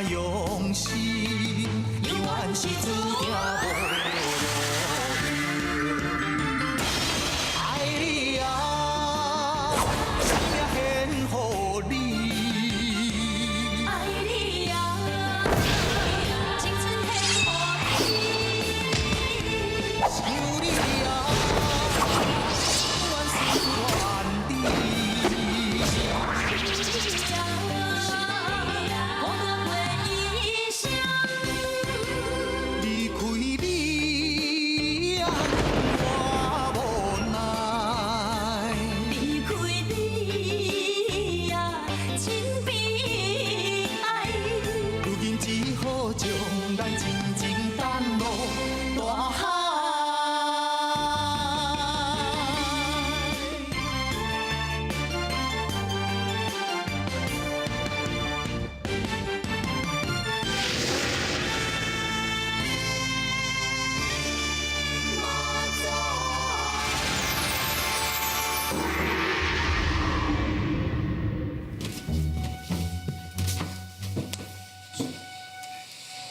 用心，永遠是注定無路用。愛你啊，生命獻予你。愛你啊，青春獻予你。想你啊，永遠思念你。孤單過一生。離開你啊，我無奈。離開你啊，真悲哀。如今只好將咱靜靜等落大海。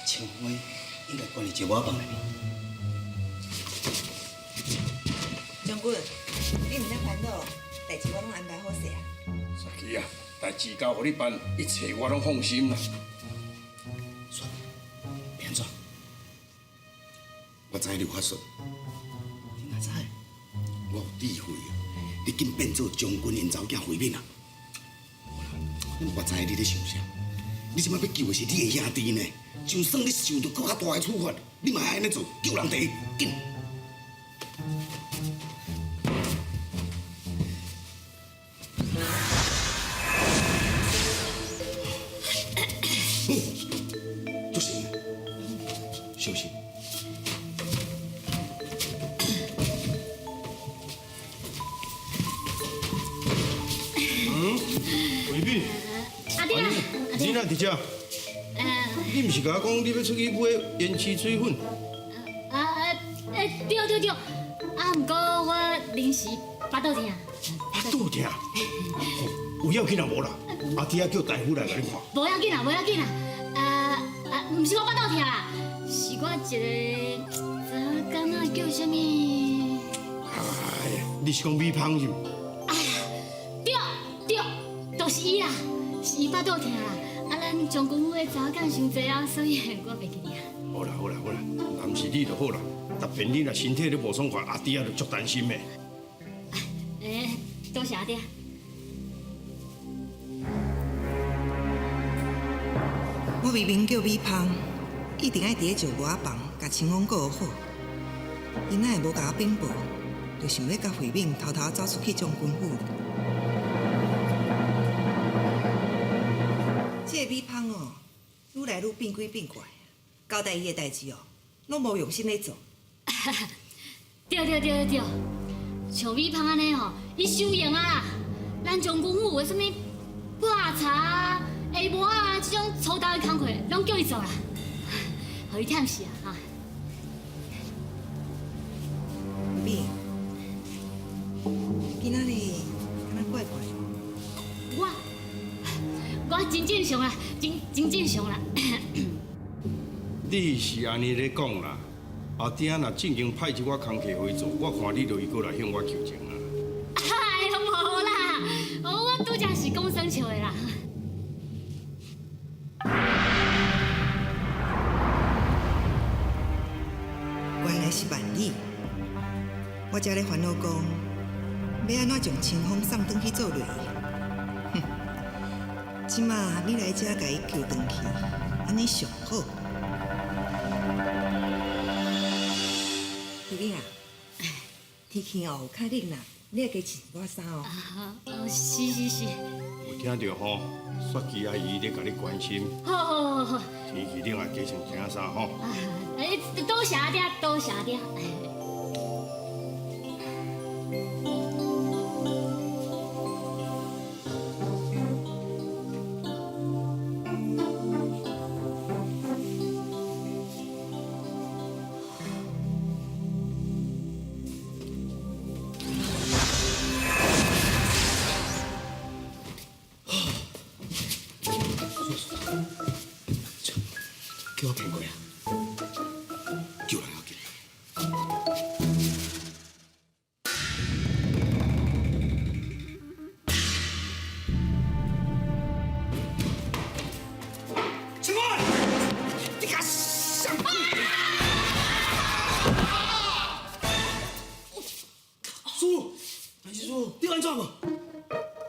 清風應該關佇石磨仔房內面。將軍，你毋免煩惱，代誌我攏安排好勢啊。雪琪啊，代誌交予你辦，一切我攏放心啦。煞，欲按怎？我知你有法術，你哪知？我有智慧啊！你緊變做將軍𪜶查某囝慧敏啊！無啦，我知你咧想啥？你這擺欲救的是你的兄弟呢，就算你受著閣較大的處罰，你嘛愛按呢做，救人第一，緊！做神，小心。嗯，慧敏，阿弟啊，你哪佇遮？你毋是共我講你欲出去買胭脂水粉？啊欸，對對對，啊，毋過我臨時腹肚疼。腹肚疼？有要緊啊無啦？阿弟仔叫大夫來共你看。無要緊啦，無要緊啦。啊啊，毋是我腹肚疼啦，是我一个查某囝叫啥物？哎呀，你是講米芳是毋？哎呀，對對，就是伊啦，是伊腹肚疼啦。啊，咱將軍府的查某囝傷濟啊，所以我袂記得啊。好啦好啦好啦，若毋是你就好啦。特別你若身體咧無爽快，阿弟仔就足擔心的。欸，多謝阿弟。我明明叫米芳，一定愛佇咧石磨仔房共清風顧好，伊哪會無共我稟報，就想欲共慧敏偷偷走出去將軍府？這個米芳哦，愈來愈變鬼變怪，交代伊的代誌哦，攏無用心咧做。對對對對對，像米芳按呢吼，伊傷閒啊啦。咱將軍府有的啥物抹茶啊、下暝啊，這種粗重的工課，攏叫伊做啦，予伊忝死啊！哈。敏，今仔日敢若怪怪。我我真正常啦，真真正常啦。你是按呢咧講啦，阿弟仔若正經派一寡工課予伊做，我看你就會閣來向我求情啊。哎喲，無啦，我拄才是講耍笑的啦。原來是萬里，我才咧煩惱講，欲按怎將清風送轉去做女婿。哼，這馬你來遮共伊求轉去，按呢上好。慧敏啊，天氣哦有較冷啦，你愛加穿一寡衫哦。哦，是是是。有聽著吼，雪琪阿姨咧共你關心。好好好好。天氣冷啊，加穿一件衫吼。欸，多謝阿爹，多謝阿爹。叫我騙過啊！救人要緊。清官，你敢上？叔，叔，你安怎無？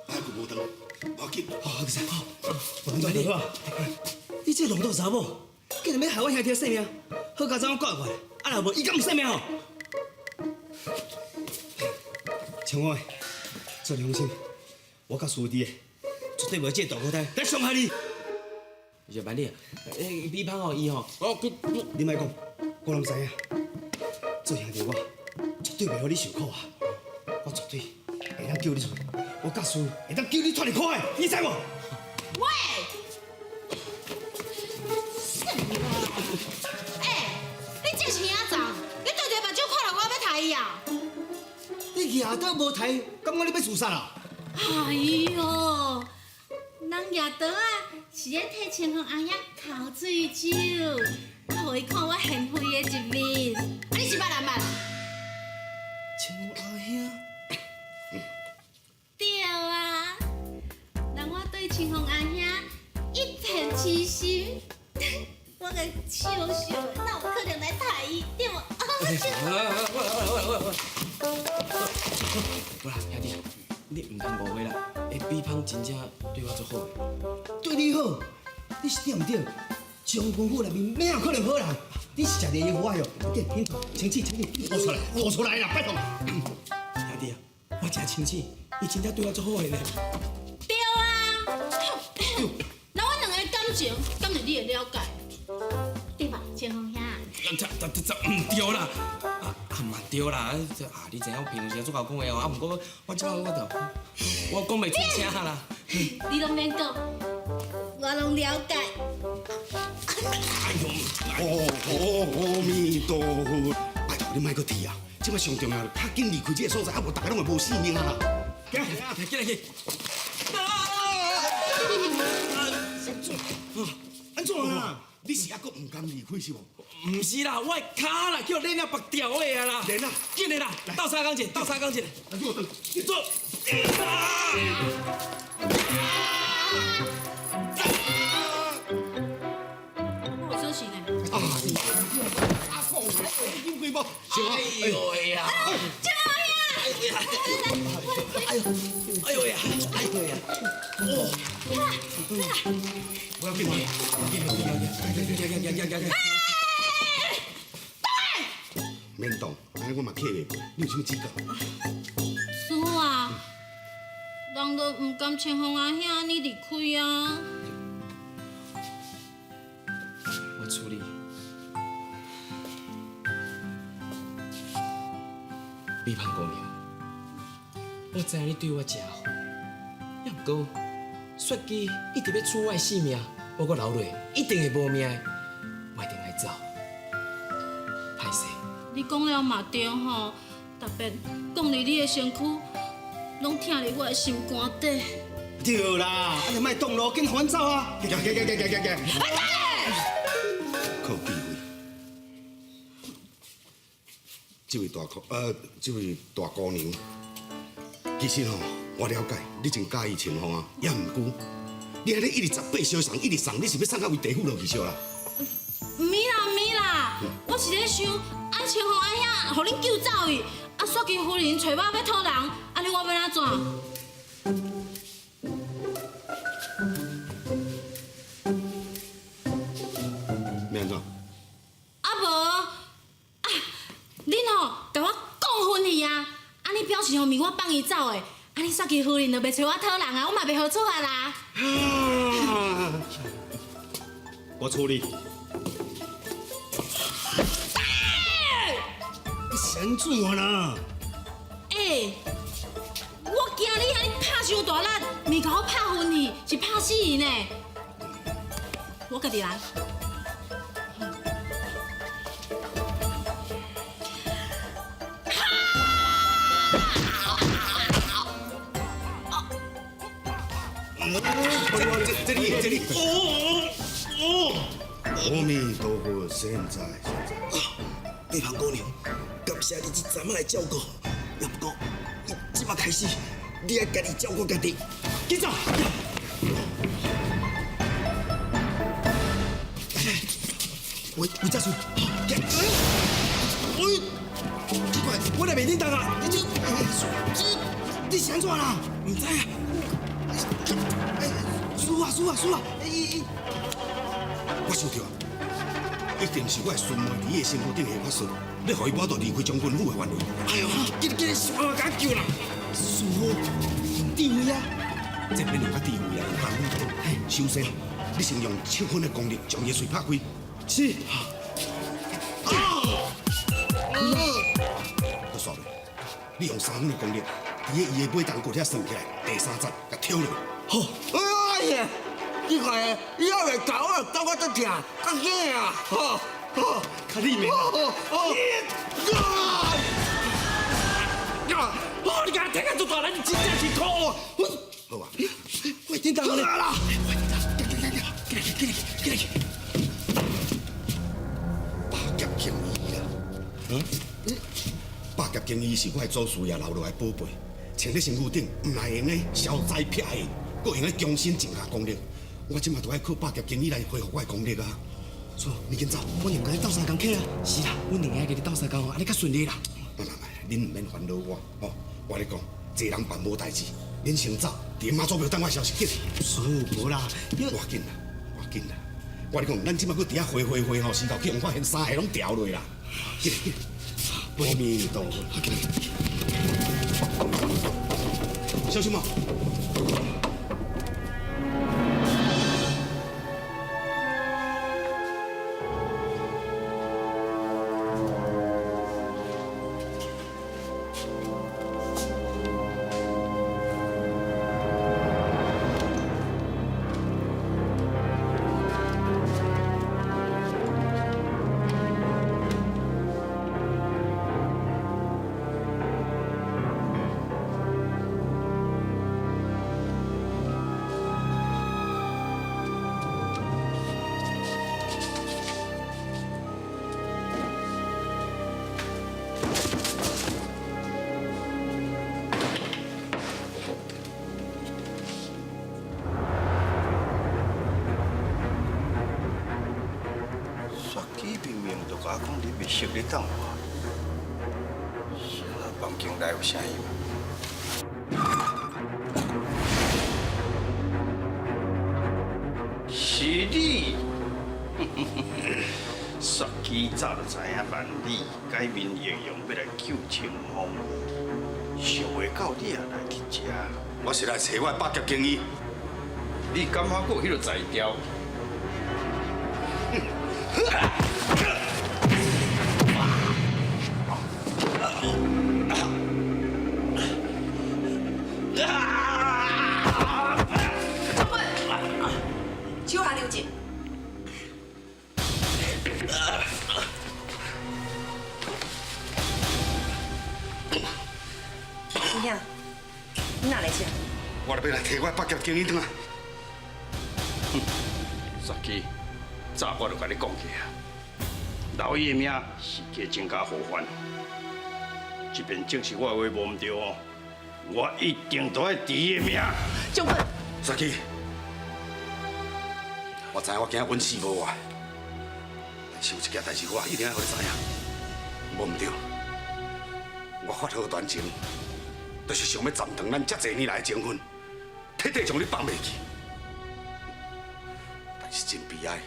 哎，佢無當，無要緊。好，好，好，我安怎好啊？你這浪蕩查某，竟然欲害我兄弟的性命，好佳哉我割過來，啊若無，伊敢毋性命吼？清官，做你放心，我佮師弟的，絕對袂這個大苦胎來傷害你。是萬里啊，欸，比方哦，伊吼，哦，佢，你莫講，我攏知影。做兄弟我絕對袂予你受苦啊！我絕對會當救你出來，我教師會當救你脫離苦海，你知無？喂！欸，你這是兄怎？你對一个目睭看落我欲刣伊啊？你牙刀無刣，感覺你欲自殺啊？哎喲，人夜刀啊，是咧替清風阿兄哭醉酒，予伊看我賢惠的一面。啊，你是捌人捌？清風阿兄，對啊，人我對清風阿兄一片痴心，我個笑笑，哪有可能來刣伊？對無？好啦，兄弟，你毋通誤會啦。欸，比方真正對我足好的。對你好，你是對毋對？將軍府內面哪有可能好人？你是食煉油糊仔喲？緊，緊，清醒，清醒，我出來，我出來啦，拜託。兄弟啊，我真清醒，伊真正對我足好的呢。對啊，那阮兩個感情，敢是你會了解？對吧，清風兄？這這這毋對啦，啊啊嘛對啦，啊你知影我平常時足𠢕講話哦，啊毋過我這我就我講袂出聲啦。你攏免講，我攏了解。哎呦，哦，阿彌陀佛，拜託你莫閣提啊！這擺上重要，較緊離開這個所在，啊無大家攏會無性命啊啦！行，行，進來去。按怎啊？你是猶閣毋甘離開是無？毋是啦，我的跤啦，叫鏈仔縛掉的啊啦。鏈仔，緊的啦，鬥相共者，鬥相共者。你做。我有小事呢。啊！阿公，有幾無？哎呦喂呀！哎呦，哎呦呀！哎呦呀！哦！我要緊，緊緊緊緊緊緊緊緊！免動，按呢我嘛客袂過，你有啥物指教？師傅啊，人都毋甘清風阿兄按呢離開啊。我處理。美芳姑娘，我知影你對我真好，也毋過雪姬一直欲取我的性命，我閣留落，一定會無命的，我一定愛走。歹勢。你講了嘛對吼，特別講佇你的身軀，攏疼佇我的心肝底。對啦，按呢莫擋路，緊予阮走啊！行行行行行行。靠智慧。這位大這位大姑娘，其實吼，我了解你真佮意清風啊，也毋過，你按呢一直18相送，一直送，你是欲送到位地府落去燒啦？毋啦毋啦，我是咧想，按清風阿兄，予恁救走伊，啊，雪姬夫人揣我欲討人，按呢我欲按怎？欲按怎？啊無，啊，恁吼共我講分去啊，按呢表示吼，毋是我放伊走的，按呢雪姬夫人就袂揣我討人啊，我嘛袂好處啊啦。我處理。你是按怎啦？欸，我驚你按呢拍傷大力，毋是共我拍昏去，是拍死伊呢。我家己來。這裡這裡。哦哦。阿彌陀佛，善哉善哉。美芳姑娘，感謝你這陣仔的照顧，也毋過，你這擺開始，你愛家己照顧家己，緊走。喂，魏教授，喂，奇怪，我來袂叮當啊！你這你是按怎啦？毋知啊。輸啊輸啊輸啊！我想著啊，一定是我的孫妹佇伊的身軀頂下法術，欲予伊無法度離開將軍府的範圍。哎呦，緊緊想辦法共我救啦！師傅，用智慧啊！這免用較智慧啊，有功夫。首先，你先用七分的功力將伊的喙拍開。是。啊！閣煞落，你用三分的功力，佇咧伊的尾動骨遐算起來，第三節共挑落。好。哎呀，奇怪，你猶袂到，我感覺足疼，較緊啊！吼吼，較你命啊！啊！哦，你共我聽啊，做大人，真正是可惡！好啊，喂，叮當咧！好啦，喂，叮當，過來，過來，過來，過來。百劫經醫啦，嗯？百劫經醫是我的祖師爺留落來寶貝，穿咧身軀頂，毋但會用咧消災避禍，閣會用咧強身增加功力。我這馬都愛靠百劫經醫來恢復我的功力啊！叔，你緊走，我用共你鬥相共起啊！是啦，阮兩個愛共你鬥相共吼，按呢較順利啦。慢慢慢，恁毋免煩惱我，吼！我咧講，濟人辦無代誌，恁先走，佇媽祖廟等我消息，緊。叔，無啦，我緊啦，我緊啦。我咧講，咱這馬閣佇遐回回回吼，時到去予人發現三个攏掉落啦。緊緊，阿彌陀佛，小心哦。雪姬明明就共我講你袂熟咧等我，啥房間內有聲音？是你，雪姬早就知影萬里改變形容欲來救清風，想袂到你也來佇遮。我是來揣我的百劫經醫。你感覺閣有彼个才調？將軍，手下留情。師兄，你哪來遮？我欲來提我的百劫經醫轉來。雪姬，早我就共你講過啊，留伊的命是加增加禍患。這邊證實我的話無毋對哦，我一定都愛治伊的命。將軍，雪姬，我知影我今仔穩死無活，但是有一件代誌我一定愛予你知影，無毋對，我發號斷情，就是想欲斬斷咱遮濟年來的情分，徹底將你放袂記。但是真悲哀，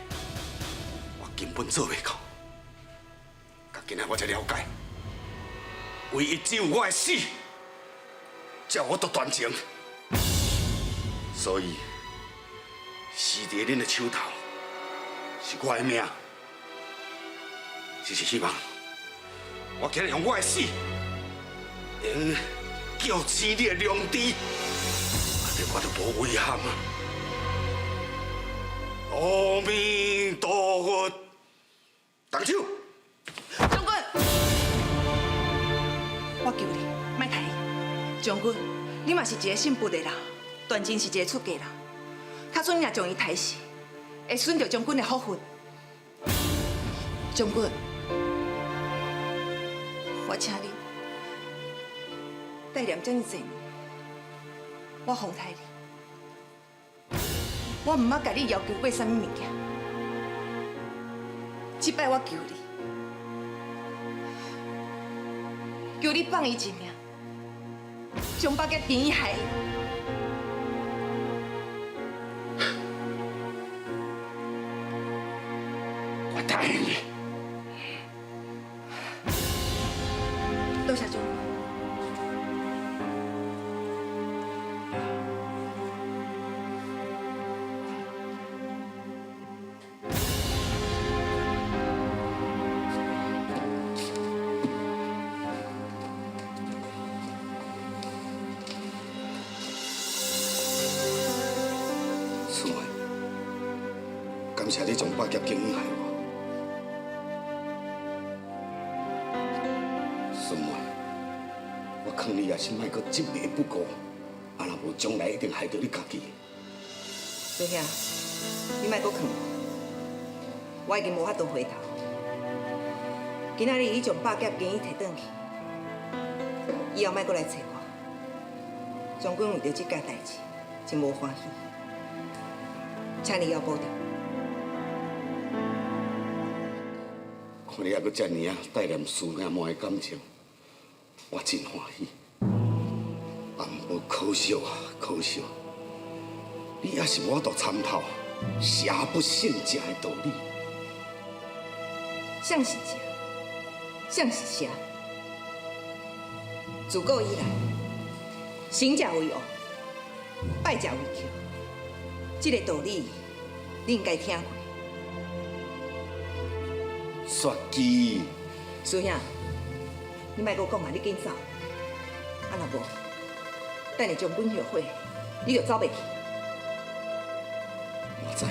我根本做袂到。到今仔我才了解，唯一只有我的死，才有法度斷情。所以，死佇恁的手頭，是我的命。只是希望，我今日用我的死，會用叫醒你的良知，按呢我就無遺憾啊！阿彌陀佛，動手！將軍，我求你，莫刣伊。將軍，你嘛是一个信佛的人，斷情是一个出家人。假使你若將伊刣死，會損著將軍的福分，将军，我请你带念這麼濟年，我奉待你，我毋捌共你要求過啥物物件，這擺我求你，求你放伊一命，將百劫甜害伊。我答應你。多謝將軍。师妹，感謝你將百劫經害我。師妹，我勸你也是莫閣執迷不悟，啊若無將來一定害著你家己。師兄，你莫閣勸我，我已經無法度回頭。今仔日你將百劫經伊提轉去，以後莫閣來找我。將軍為著這件代誌，真無歡喜，請你以後保重。看你猶閣這爾啊帶念師兄妹的感情，我真歡喜。啊，毋過可惜啊，可惜，你也是無法度參透邪不勝正的道理。啥是正，啥是邪？自古以來，成者為王，敗者為寇。這個道理，你應該聽過。雪姬，師兄，你莫閣講啊，你緊走。啊，若無，等下將軍後悔，你就走袂去。我知影，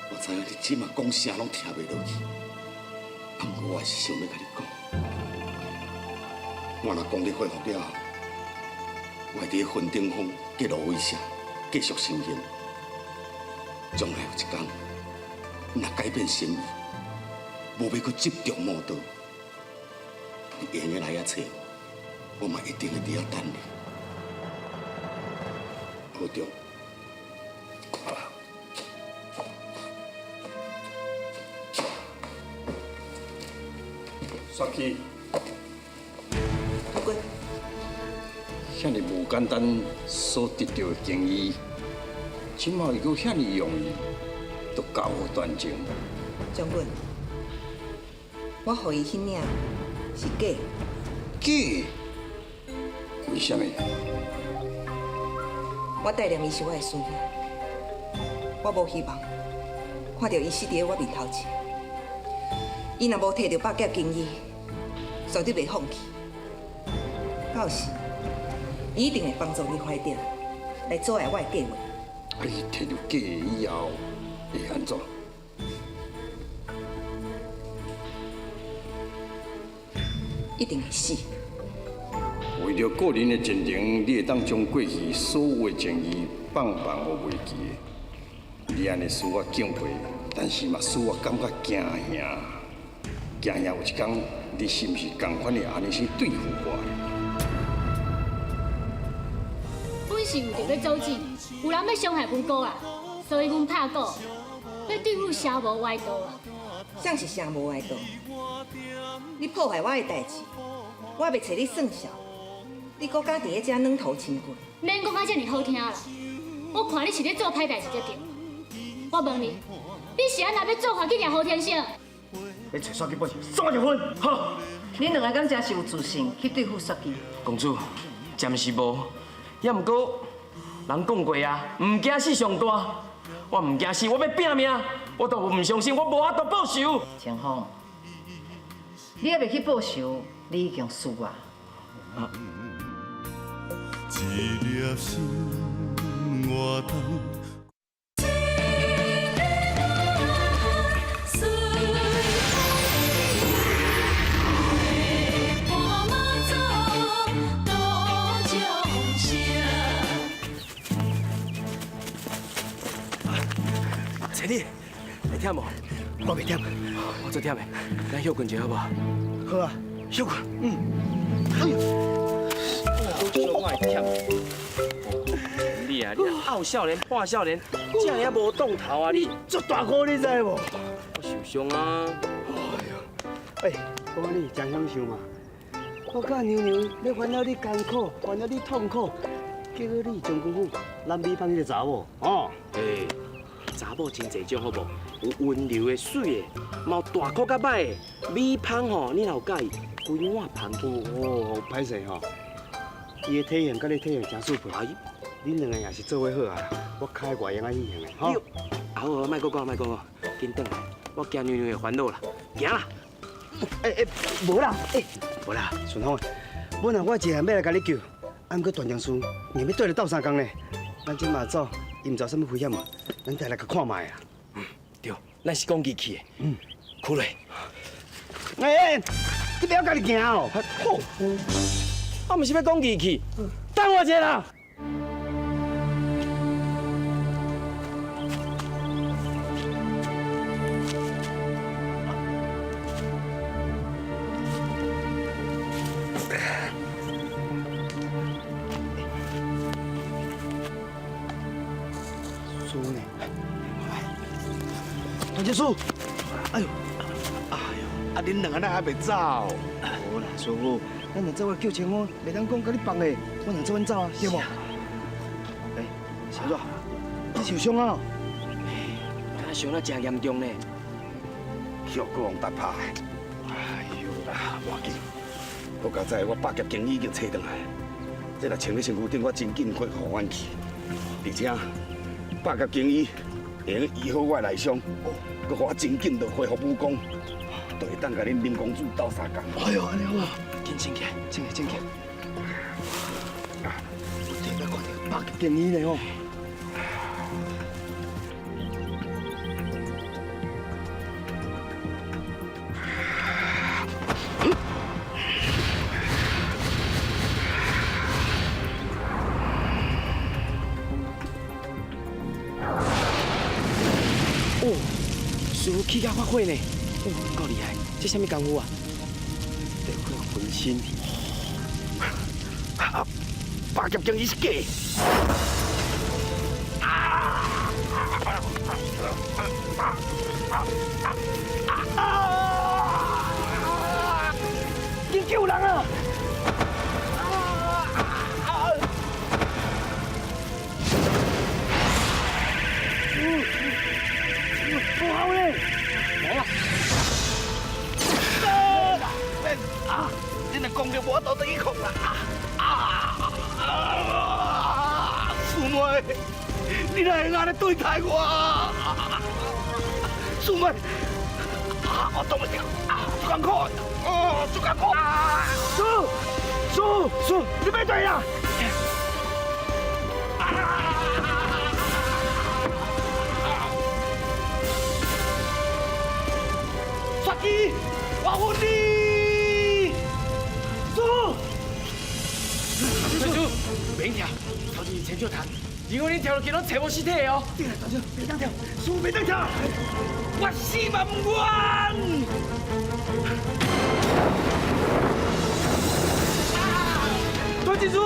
我知影，你這馬講啥攏聽袂落去。啊，毋過我還是想欲共你講，我若講你恢復了後，我會佇雲頂峰結蘆葦社繼續修行。將來有一天，你若改變心意，無欲閣執著魔道，你會用得來遐揣我，我嘛一定會佇遐等你。保重。雪姬，将軍，遐爾無簡單所得著的經醫，這馬又閣遐爾容易，就交予斷情。將軍，我予伊彼領是假的。假？為啥物？我帶念伊是我的師兄，我無希望看著伊死佇我面頭前。伊若無提著百劫經醫，絕對袂放棄。到時，伊一定會幫助李懷德來阻礙我的計劃。啊！伊提著假的以後會按怎？一定會死。為著個人的前程，你會當將過去所有的情誼放放予袂記的。你按呢使我敬佩，但是嘛使我感覺驚嚇。驚嚇有一天，你是毋是仝款的按呢去對付我？阮是為著欲阻止有人欲傷害阮哥啊，所以阮拍鼓，欲對付邪魔歪道啊。啥是邪魔歪道？你破壞我的代誌，我袂揣你算數。你閣敢佇咧遮軟頭青骨？免講甲遮爾好聽啦，我看你是咧做歹代誌才對。我問你，你是按怎欲做法去掠胡天星？你揣雪姬報仇，送我一分，好。恁兩个敢真是有自信去對付雪姬？公主，暫時無，也毋過人講過啊，毋驚死上大。我毋驚死，我欲拚命，我都毋相信，我無法度報仇。清風，你猶袂去報仇，你已經輸啊！一粒心活動。找你，會忝無？我袂忝，我足忝的，咱歇睏一下好無？好啊，歇睏。嗯。哎呦，小可會忝。你啊，你傲少年半少年，這爾無當頭啊你！足大個你知無？我受傷啊！哎呦，哎，我講你真享受嘛。我佮娘娘咧煩惱你艱苦，煩惱你痛苦，結果你將軍府南美芳彼個查某，哦，欸，查某真濟種好無？有溫柔的、媠的，嘛有大箍較歹的。美芳吼，你若有佮意，規碗芳。哦，歹勢吼，伊的體型佮你體型誠相配。恁兩个也是做伙好啊，我較愛外型仔彼型的，吼。啊好好，莫閣講，莫閣講，緊轉來，我驚娘娘會煩惱啦，行啦。欸欸，無啦，欸，無啦，順風，本來我一個人欲來共你救，啊，毋過段將師硬欲綴來鬥相共呢。咱這馬走，伊毋知有啥物危險嘛，咱再來共看覓啊。嗯，對，咱是講義氣的。嗯，苦來。欸欸，你袂曉家己行哦？好，我毋是欲講義氣，等我一下啦。团结师，哎呦，哎呦，啊恁兩个哪還袂走？無啦，師傅，咱若做伙救清風，袂當講共你放的，我若做阮走啊，對無？哎，小子，你受傷啊？敢傷得真嚴重呢？予國王打拍。哎呦啦，無要緊，好佳哉，我百劫經已經揣轉來，這若穿佇身軀頂，我真緊恢復元氣，而且百劫經醫會用醫好我的內傷，閣予我真緊就恢復武功，就會當共恁林公子鬥相共。哎呦，按呢好啊，緊穿起來，穿起來，穿起來。啊，我第一擺看著百劫經醫呢吼。師傅起甲發火呢，哦，夠厲害！這啥物功夫啊？地火分身，啊，百劫經醫是假的。緊救人啊！不好嘞！無啦！啊！恁的攻擊無法度抵抗啦！啊啊！師妹，你哪會按呢對待我？師妹，啊！我擋袂住，啊！足艱苦，哦，足艱苦！師師師，你別對啦！雪姬，我恨你！师师叔，免跳，头前是千手潭，如果恁跳落去，攏揣無屍體的哦。對啦，大叔，袂當跳，師傅袂當跳，我死嘛毋願。段金叔，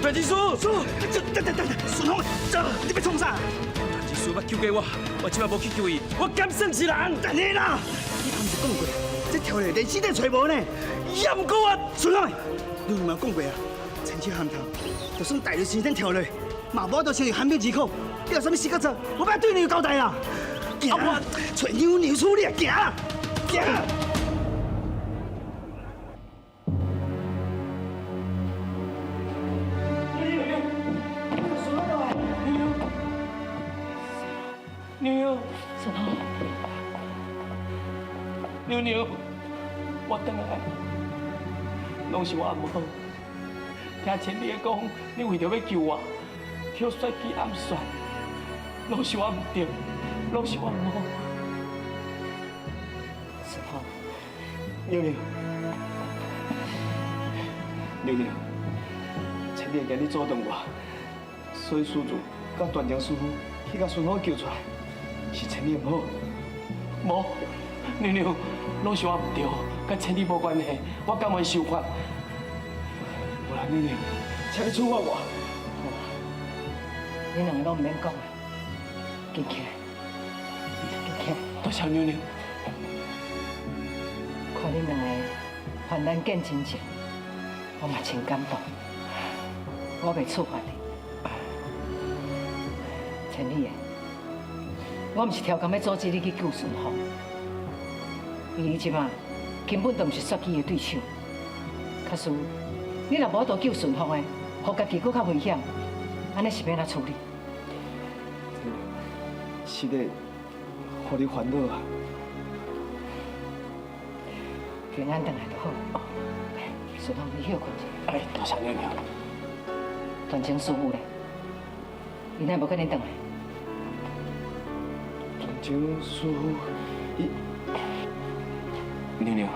段金叔，師傅，等等等等，順風，這你欲創啥？段金叔欲救過我，我這擺無去救伊，我甘算是人？等下啦，你剛毋是講過，這跳落連屍體揣無呢？也毋過我，順風，你有嘛講過啊？千手含頭，就算大日先生跳落，嘛無法度成為寒冰之苦。你有啥物死角做？我欲對你有交代啦！行啊，揣娘娘處理啊，行啊，行。娘娘，娘娘，我轉來，攏是我毋好。聽千里講，你為著欲救我，予雪姬暗算，攏是我毋對，攏是我毋好。順風，娘娘，娘娘，千里今日阻擋我，所以私自佮段江師傅去共順風救出來。是千里毋好。无，娘娘，攏是我毋對，佮千里無關係，我甘願受罰。無啦，娘娘，請你處罰我。你兩个攏毋免講啦，緊起來，緊起來。多謝娘娘。看恁兩个患難見真情，我嘛真感動。我袂處罰你，千里的，我毋是刁工欲阻止你去救順風，因為伊這馬根本就毋是雪姬的對手。假使你若無法度救順風的，予家己閣較危險，按呢是欲按怎處理？是的，予你煩惱啊！平安轉來就好。順風，你歇睏一下。哎，多謝娘娘。段青師傅咧，伊哪無佮恁轉來？段青師傅，伊娘娘，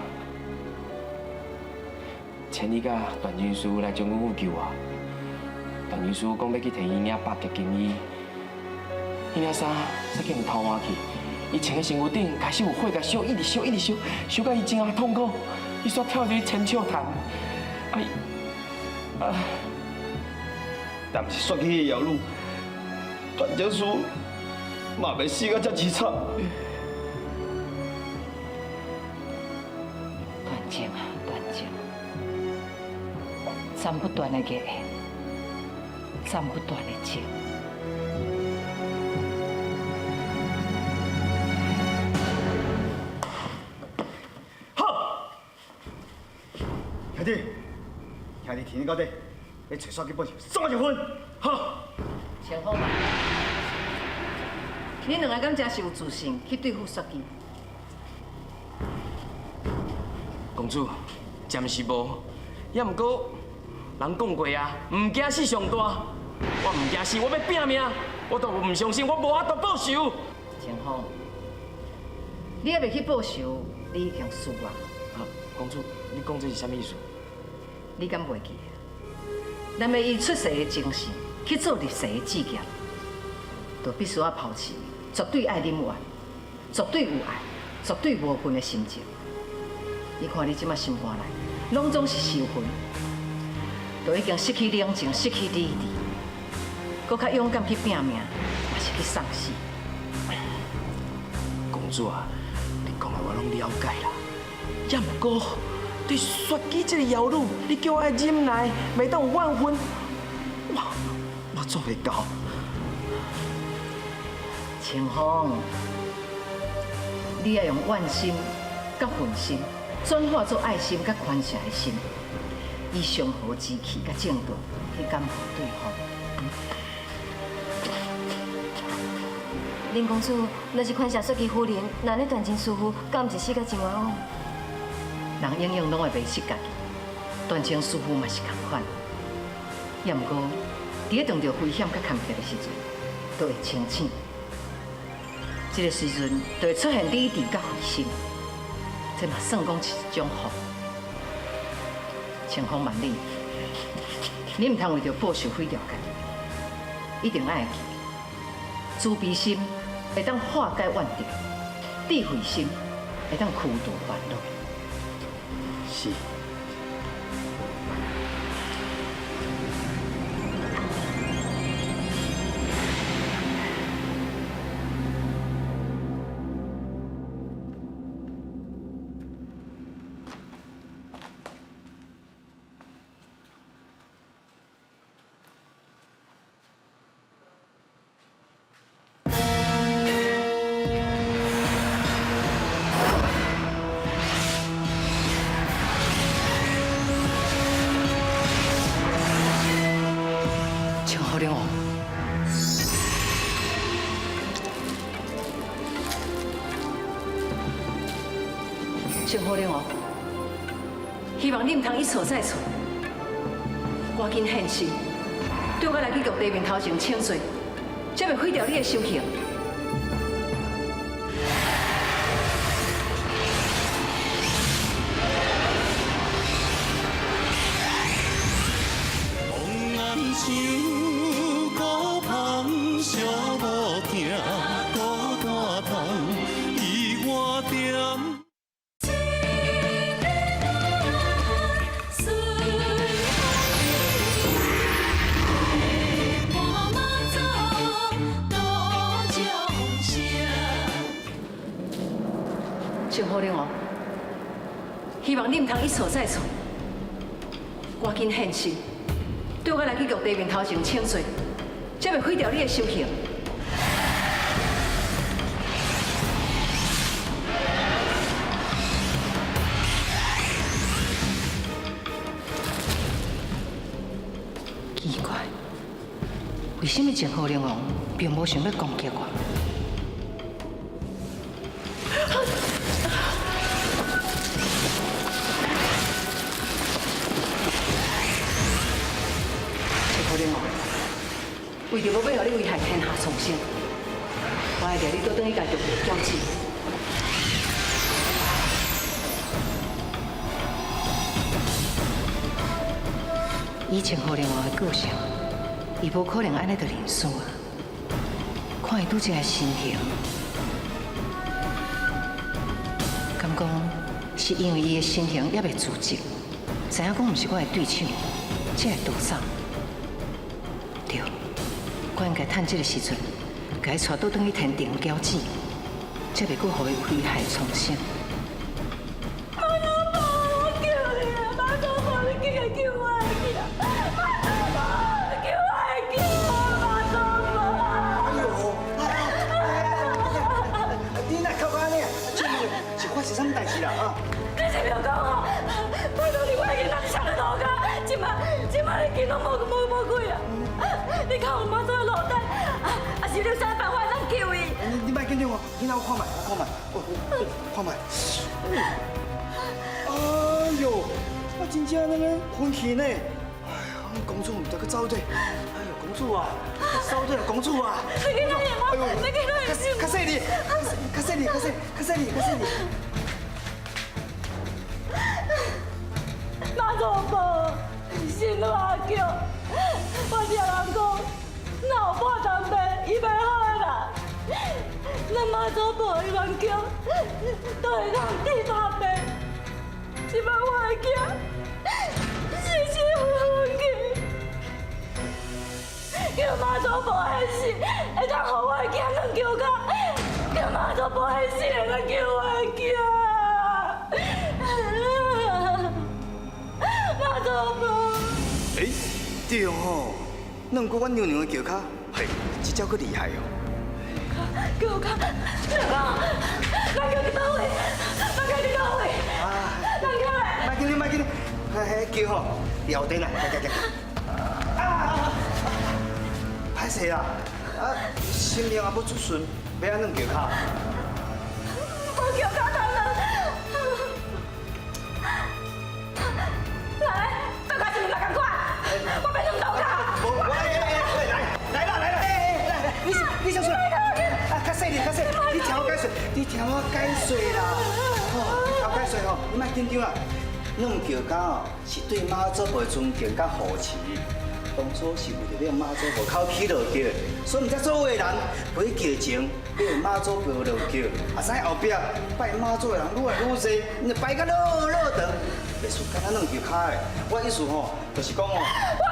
千里佮段青師傅來將軍府求我。段青師傅講欲去提伊領百甲金衣，彼領衫煞叫人偷換去。伊穿佇身軀頂，開始有火共燒，一直燒，一直燒，燒到伊真啊痛苦。伊煞跳入去千笑潭，啊伊啊！但毋是雪姬的妖女，段青師嘛袂死到遮凄慘。段情啊，段情，斬不斷的孽緣，斬不斷的情。好，兄弟，兄弟听你到底，你揣雪姬報仇，送我一份。好。清風嘛，你兩个敢真是有自信去對付雪姬？公主，暫時無，也毋過人講過啊，毋驚死上大。我毋驚死，我欲拚命，我都毋相信我無法度報仇。清風，你猶未去報仇，你已經輸啊！啊，公主，你講這是啥物意思？你敢袂記？咱欲以出世的精神去做入世的志業，就必須愛拋棄絕對愛忍怨、絕對有愛、絕對無恨的心情。你看你這馬心肝內，攏總是仇恨，都已經失去冷靜、失去理智，閣較勇敢去拚命，嘛是去送死。公主啊，你講的我攏了解啦，也毋過對雪姬這個妖女，你叫我愛忍耐，袂當有怨恨，我做袂到。清風，你愛用怨心佮恨心轉化做愛心佮寬恕的心，以祥和之氣佮正道去感化對方。林公主，若是寬恕雪姬夫人，那呢段真師傅敢毋是死甲真冤枉？人永遠攏會迷失家己，段青師傅嘛是仝款。也毋過，佇咧碰著危險佮坎坷的時陣，都會清醒。這个時陣就會出現理智佮慧心，這嘛算講是一種福。清風萬里，你毋通為著報仇毀掉家己，一定愛會記，慈悲心會當化解怨敵，智慧心會當驅除煩惱。是。清河龍王，清河龍王，希望你毋通一錯再錯，趕緊現身，對我來去玉帝面頭前請罪，才袂毀掉你的修行。想孤芳寂无疼，孤單郑好龙王，希望你毋通一错再错，赶紧现身，对我来去玉帝面头前请罪，才袂毁掉你的修行。奇怪，为什么郑好龙王并无想欲攻击我？郑好龙王，为著无欲予你危害天下苍生，我爱掠你倒转去共玉帝交战。以郑好龙王的个性，伊无可能按呢就认输啊！看伊拄才的神形，敢讲是因为伊的身形犹未自责，知影讲毋是我的对手，才会逃走。对，我应该趁这个时阵，共伊带倒转去天庭交战，才袂阁予伊危害苍生。妈祖婆，我求你啊！妈祖婆，你紧来救我的囝！妈祖婆，你救我的囝啊！妈祖婆！哎呦，你哪哭按呢？请问是发生啥物代志啦？啊？你是袂讲哦，拜托你，我已经人上了路跤，这马这马你见拢无无无鬼啊！你看有妈祖的路灯，啊是你有啥办法通救伊？你莫紧张哦，囡仔我看觅，我看觅，看觅。哎呦，我真正那个昏去呢！哎呀，公主毋知去走佗。哎呦，公主啊，走佗啦，公主啊！你去哪里？你去哪里？较细腻，较细腻，较细，较细腻，较细腻。妈祖婆，信我叫，我听人讲，若有破铜病，伊袂好的啦。咱妈祖婆的冤叫，都会当治大病。这摆我的囝，死死昏去，叫妈祖婆现世，会当予我的囝软脚跤，叫妈祖婆现世，会当救我的囝。妈祖婆。哎，对吼，那毋过阮娘娘的脚跤，嘿，这招阁厉害哦。脚跤，你讲，咱叫去佗位？咱叫去佗位？啊！咱叫来。莫紧张，莫紧张，彼彼脚吼，后底啦，来来来。啊！歹势啦，啊，生命也无出顺，欲按怎脚跤？无脚跤通软。来，大家是毋是嘛仝款？我欲软脚跤。无，喂喂来来啦来啦，哎哎来来，你你先出来。啊，较细腻，较细，你听我解说，你听我解说啦。吼，你听我解说吼，你莫紧张啦。软脚跤哦，是对妈祖婆的尊敬佮护持。当初是为著欲妈祖婆口起落轿，所以毋知所有的人陪轿前，欲妈祖婆落轿，啊，使后壁拜妈祖的人愈来愈济，𪜶就排甲落落长，袂输敢若软脚跤的。我意思吼，就是讲哦，我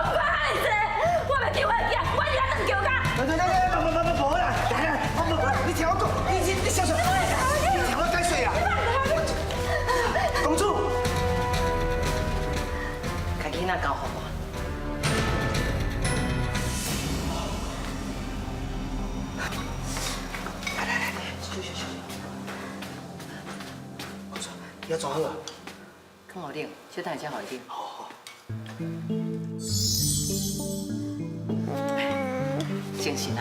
毋管遐尼济，我欲救我的囝，我欲软脚跤。来来来来，无无无无啦，来来，无无，你听我讲，你你你小声，你听我解说啦。公主，共囡仔交予我。来来来，休息休息。公主，你要怎好啊？放予冷，小等下才予伊啉。好好。精神啊！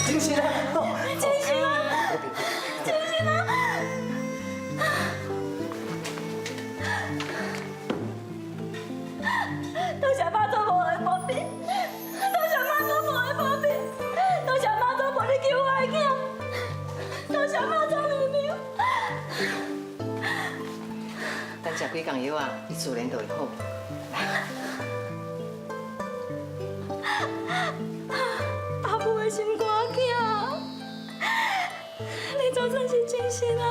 精神啊！精神啊！精神啊！多谢妈祖婆的保庇，多谢妈祖婆的保庇，多谢妈祖婆你救我的囝，多谢妈祖娘娘。等食几工药啊，伊自然就会好。来。阿母的心肝囝，你总算是精神啊！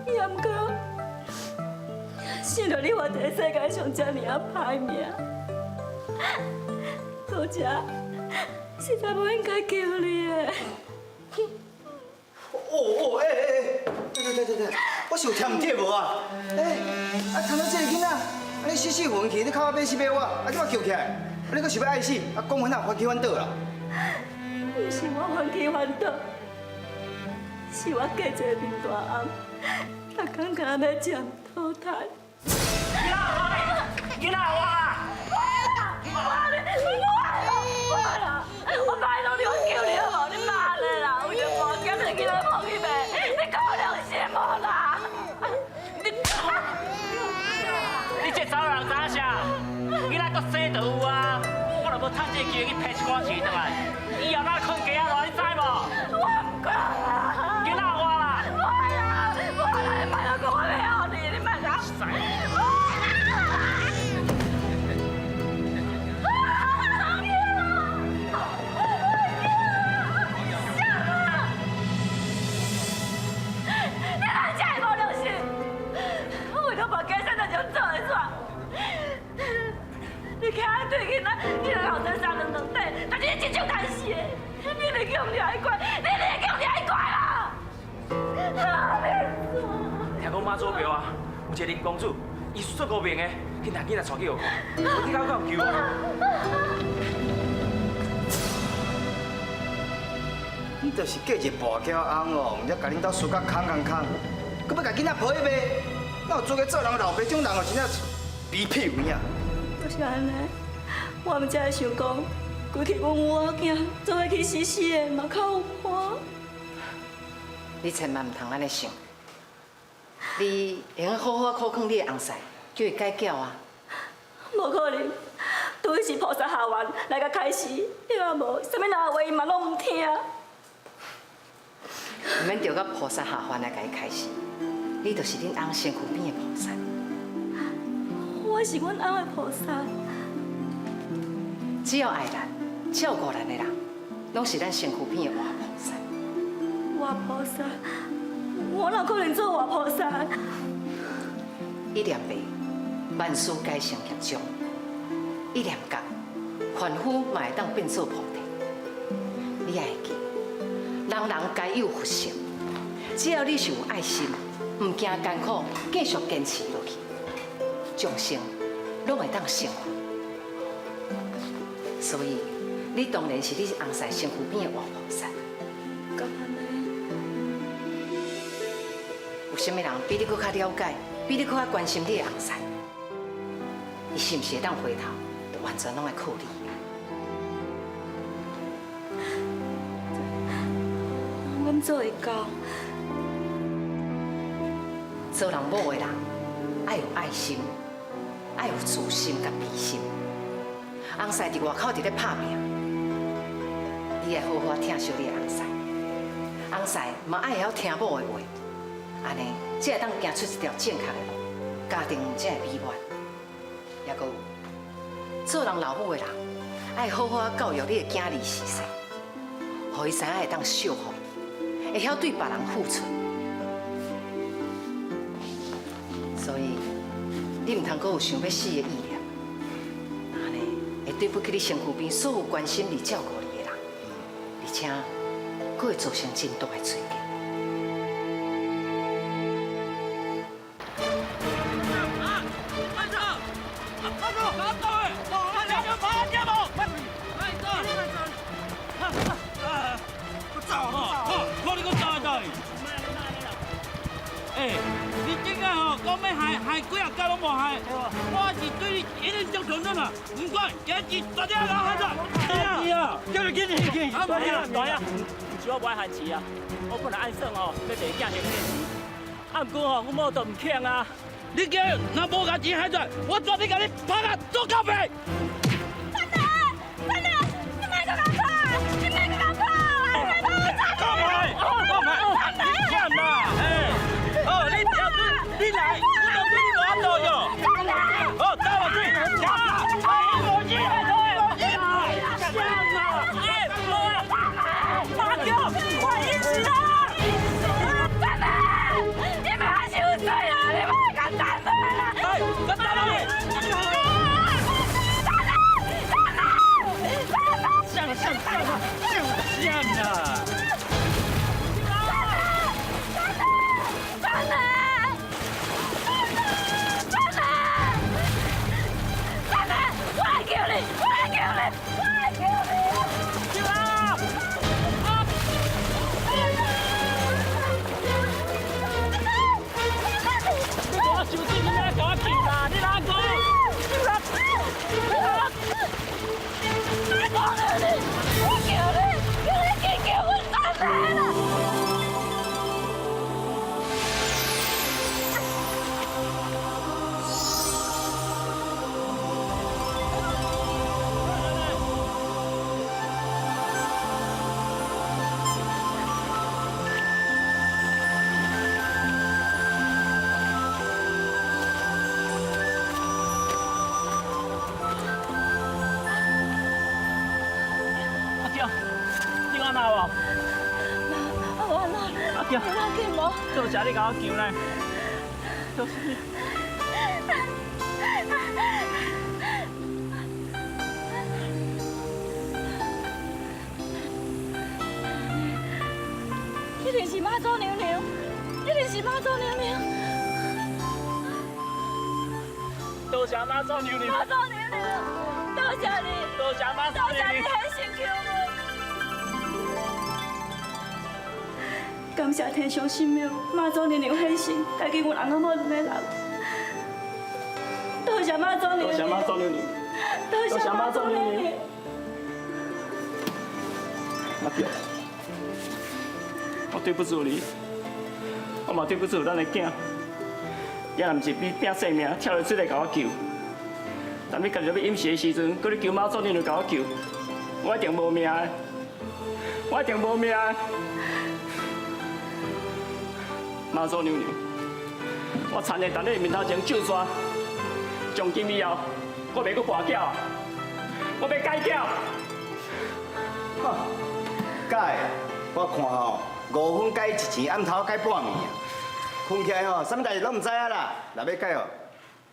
也毋过，想著你活伫世界上这尔仔歹命，多谢，实在无应该叫你的。哦哦，欸欸欸，對對對對對，我是有聽毋對無啊？欸，啊，看到這个囡仔，按呢死死混去，你靠我欲死欲活，啊，這擺叫起來，啊，你閣想欲愛死，啊，講阮哪翻起翻倒啦？毋是我翻起翻倒，是我嫁一个面大翁，逐工敢欲食吐痰。囡仔我啦！我咧，我啦，我拜託你，我求你好無？你媽咧啦，有一半囝就囡仔抱去賣，你講有良心無啦？你這查某人知影啥？囡仔閣生就有啊，我若無趁這個機會去批一寡錢轉來，以後咱睏雞仔囉，你知無？我毋管啦！囡仔我啦！我啦，我啦，你莫閣講我袂予你，你莫講。你徛喺對囡仔，你老生三兩兩底，但是你真種趁死的，你袂叫人愛怪，你袂叫人愛怪啦！啊！聽講媽祖廟啊，有一個林公子，伊算高明的，去拿囡仔帶去予看，我去到有救啊！你就是嫁一個跋筊翁哦，毋知共恁兜输甲空空空，閣欲共囡仔抱去賣，哪有资格做人老爸？這種人哦，真正是卑鄙有影。就是按呢，我毋才會想講，規氣阮母仔囝做伙去死死的嘛較有伴。你千萬毋通按呢想，你會用好好苦勸你的翁婿，叫伊改巧啊。無可能，除非是菩薩下凡來共開示，抑無，啥物人話伊嘛攏毋聽。毋免著甲菩薩下凡來共伊開示，你就是恁翁身軀邊的菩薩。我是阮翁的菩薩。只要愛咱、照顧咱的人，攏是咱身軀邊的活菩薩。活菩薩，我哪可能做活菩薩？一念迷，萬事皆成業障；一念覺，凡夫嘛會當變做菩提。你愛會記，人人皆有佛性，只要你是有愛心，毋驚艱苦，繼續堅持落去。眾生攏會當成佛，所以你當然是你翁婿身軀邊的活菩薩。敢按呢？有啥物人比你閣較了解，比你閣較關心你的翁婿？伊是毋是會當回頭，就完全攏愛靠你。我敢做會到？做人某的人，愛有愛心。愛有慈心佮悲心，翁婿佇外口佇咧拍拚，你愛好好疼惜你的翁婿，翁婿嘛愛會曉聽某的話，按呢才會當行出一條正確的路，家庭才會美滿。抑閣有，做人老母的人，愛好好教育你的囝兒時勢，予伊知影會當惜福，會曉對別人付出。所以。你毋通閣有想欲死的意念，按呢會對不起你身軀邊所有關心你、照顧你的人，而且閣會造成真大的罪過。班長，班長，拿走的，走，看你閣走來。欸，你這個吼講欲害害幾仔工攏無害，我是對你一定足尊重啊！毋管，今日大家來喊出，是啊，叫你緊去去，大啊大啊，毋是我無愛限錢啊，我本來按算吼欲賣囝行錢，啊，毋過吼，阮某都毋肯啊。你今日若無共錢喊出來，我絕對共你拍甲足狗屁！真的，真的，你莫閣共看，你莫閣共看，你莫閣共看，你欠啦，欸！哦，你條水，你來，我都對你無法度喲。好，走落水，走啦！哎，無錢，無錢，啥啦？哎，無啊！馬叫，我淹死啦！真的，你莫太傷水啦，你莫閣等落啦！哎，閣等落去！真无？无安怎？阿娇，有要紧无？多谢你共我救呢，多谢你。一定是妈祖娘娘，一定是妈祖娘娘。多谢妈祖娘娘。妈祖娘娘，多谢你。多谢妈祖娘娘。多谢你显圣救阮。感谢天上神明，妈祖娘娘显圣，带给阮翁仔某两个人。多谢妈祖娘娘。多谢妈祖娘娘。多谢妈祖娘娘。阿娇，我对不住你，我嘛对不住咱的囝。也若毋是你拼性命跳落水来共我救，但你家己欲淹死的时阵，阁咧求妈祖娘娘共我救，我一定无命的，我一定无命的。妈祖娘娘，我田会伫你面头前咒煞，从今以后，我袂阁跋筊，我欲改筊。改，我看吼，5分改一钱，暗头改半暝啊。睏起来吼，啥物代志拢毋知影啦。若欲改哦，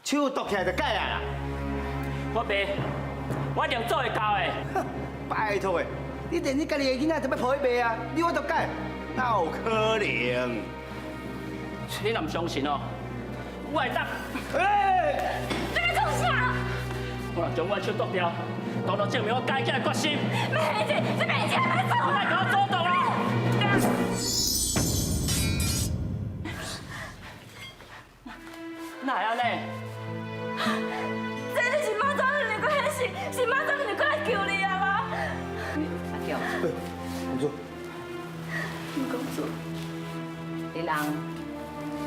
手剁起来就改啊啦。我袂，我一定做会到的。拜托的，你连你家己的囡仔都欲抱去卖啊，你有法度改？哪有可能？你若毋相信哦，我会当。欸！你欲创啥？我若将我的手剁掉，当作证明我改囝的决心。袂子，这袂子，莫做！莫共我阻挡啦！哪会按呢？这就是妈祖娘娘阁显圣，是妈祖娘娘阁来救你啊吗？阿娇，公主，公主，恁翁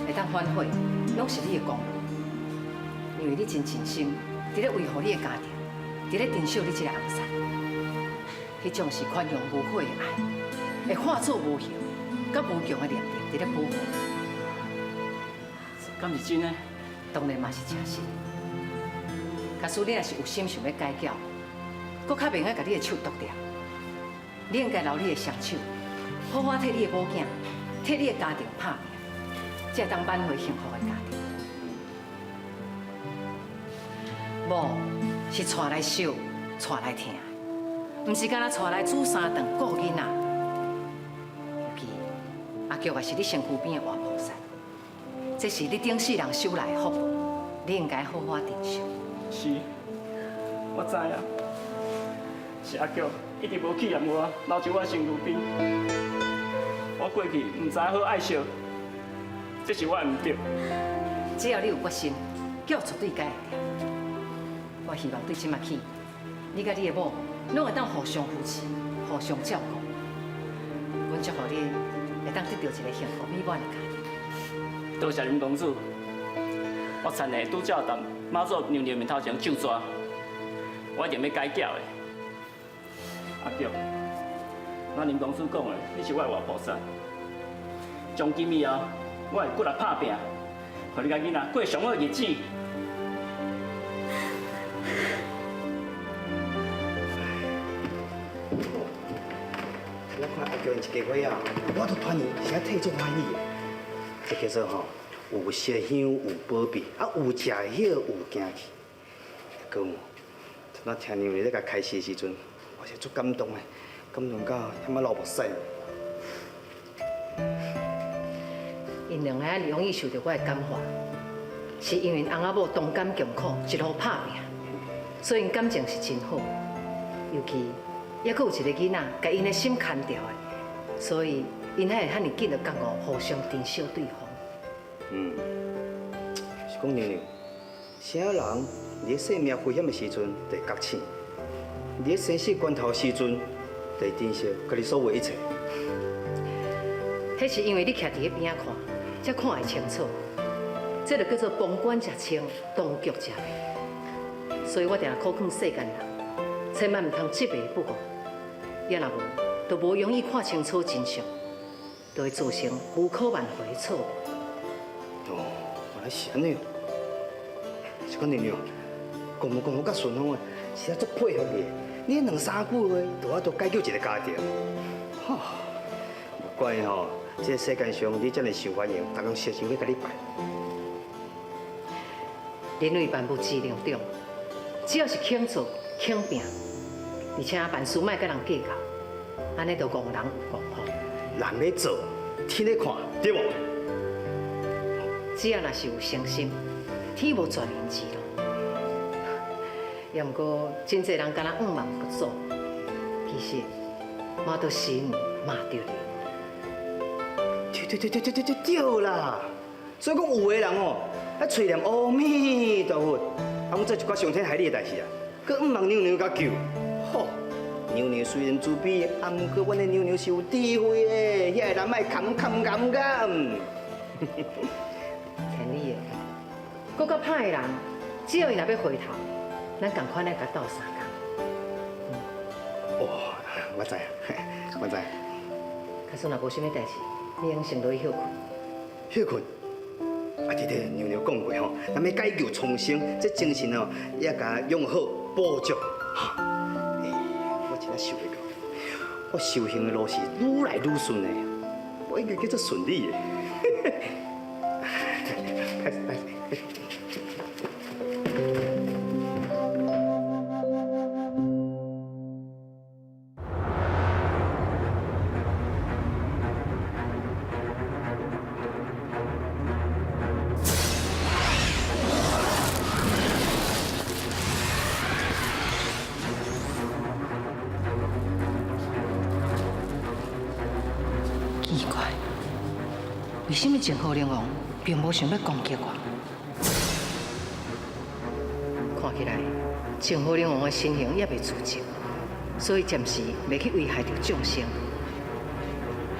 会当反悔，拢是你的功劳，因为你真尽心，伫咧维护你的家庭，伫咧珍惜你这个翁婿，彼种是宽容无悔的爱，会化作无形、佮无穷的念力，伫咧保护。敢是真的？当然嘛是真实。假使你若是有心想欲改筊，阁较袂用共你的手剁掉。你应该留你的双手，好好替你的某囝、替你的家庭拍拼，才会当挽回幸福的家庭。某是娶来惜、娶来疼的，毋是干焦娶来煮三顿顾囡仔。尤其阿菊也是你身躯边的活菩萨，这是你顶世人修来的福报，你应该好好珍惜。是，我知影，是阿菊一直无气嫌我，留伫我身躯边。我过去毋知好爱惜，这是我的毋对。只要你有决心，筊绝对改会著。我希望对这马起，你佮你的某拢会当互相扶持、互相照顾。阮祝福恁会当得到一个幸福美满的家庭。多谢林公子，我田会拄才佇妈祖娘娘面头前咒煞，我一定欲改筊的。阿菊，咱林公子讲的，你是我的活菩萨。从今以后，我会骨力拍拼，予你佮囡仔过上好的日子。我看阿娇𪜶一家伙仔，我都团圆是爱替足欢喜的。这叫做吼，有烧香有保庇，啊有食叶有行去。阁有，阵仔听娘娘咧共开示的时阵，我是足感动的，感动到嫌仔流目屎。𪜶两个按呢容易受著我的感化，是因为𪜶翁仔某同甘共苦，一路拍拼，所以𪜶感情是真好。尤其犹阁有一个囡仔，共𪜶的心牵著的，所以𪜶才会遐尔紧就觉悟，互相珍惜对方。是讲娘娘，啥人伫咧生命危险的时阵就会觉醒，伫咧生死关头的时阵就会珍惜家己所有的一切。彼是因为你徛伫彼边仔看，才看会清楚。这就叫做旁观者清，当局者迷。所以我定定苦劝世间人，千万毋通执迷不悟，也若无，就无容易看清楚真相，就会造成无可挽回的错误。哦，原来是按呢。是讲娘娘，讲无讲我佮顺风的，实在足佩服你的。你两三句话，就有法度解救一个家庭。吼，无怪吼，这个世间上你这么受欢迎，逐家相想欲共你拜。人为万物之灵长，只要是肯做、肯拼，而且办事莫佮人计较，按呢就戇人有戇福。人咧做，天咧看，对无？只要若是有诚心，天无绝人之路。也毋过，真济人敢若向望不做，其实嘛著神嘛著灵。对对对对对对对对啦！所以讲有的人哦，啊，喙念阿弥陀佛，啊，阮做一寡伤天害理的代志啊，阁向望娘娘共救。吼，娘娘虽然慈悲，啊，毋过阮的娘娘是有智慧的，遐个人莫含含含含。天理的，阁较歹的人，只要伊若欲回头，咱仝款来共斗相共。哦，我知啊，我知。假使若无啥物代志，你用先落去歇困。歇困？啊对对，娘娘讲过吼，咱欲解救苍生，这精神哦，也共养好补足。欸，我真正想袂到，我修行的路是愈来愈顺的，我应该叫做顺利的。歹势歹势。奇怪，为什么郑和灵王并无想欲攻击我？看起来郑和灵王的身形犹未自净，所以暂时袂去危害著众生。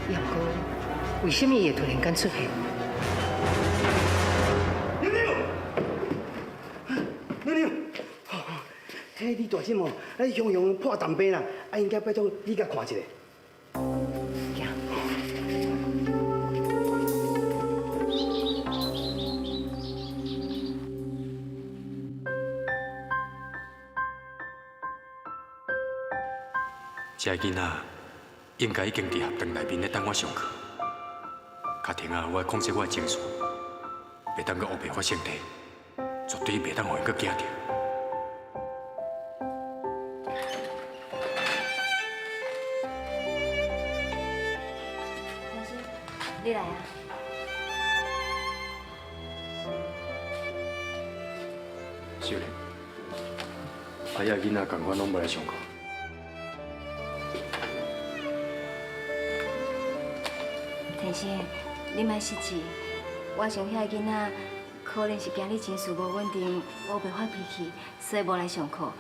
也毋过，为什么伊会突然间出现？娘娘，娘娘，彼李大婶哦，啊，雄雄破重病啦，啊，应该拜托你共看一下。这个囡仔应该已经伫学堂内面咧等我上课。较停仔，我爱控制我的情绪，袂当阁乌白发生题，绝对袂当予𪜶阁惊著。老师，你来啊！秀莲，啊，遐囡仔仝款拢无来上课。天生，你莫失志。我想遐个囡仔可能是惊你情绪无稳定，乌白发脾气，所以无来上课。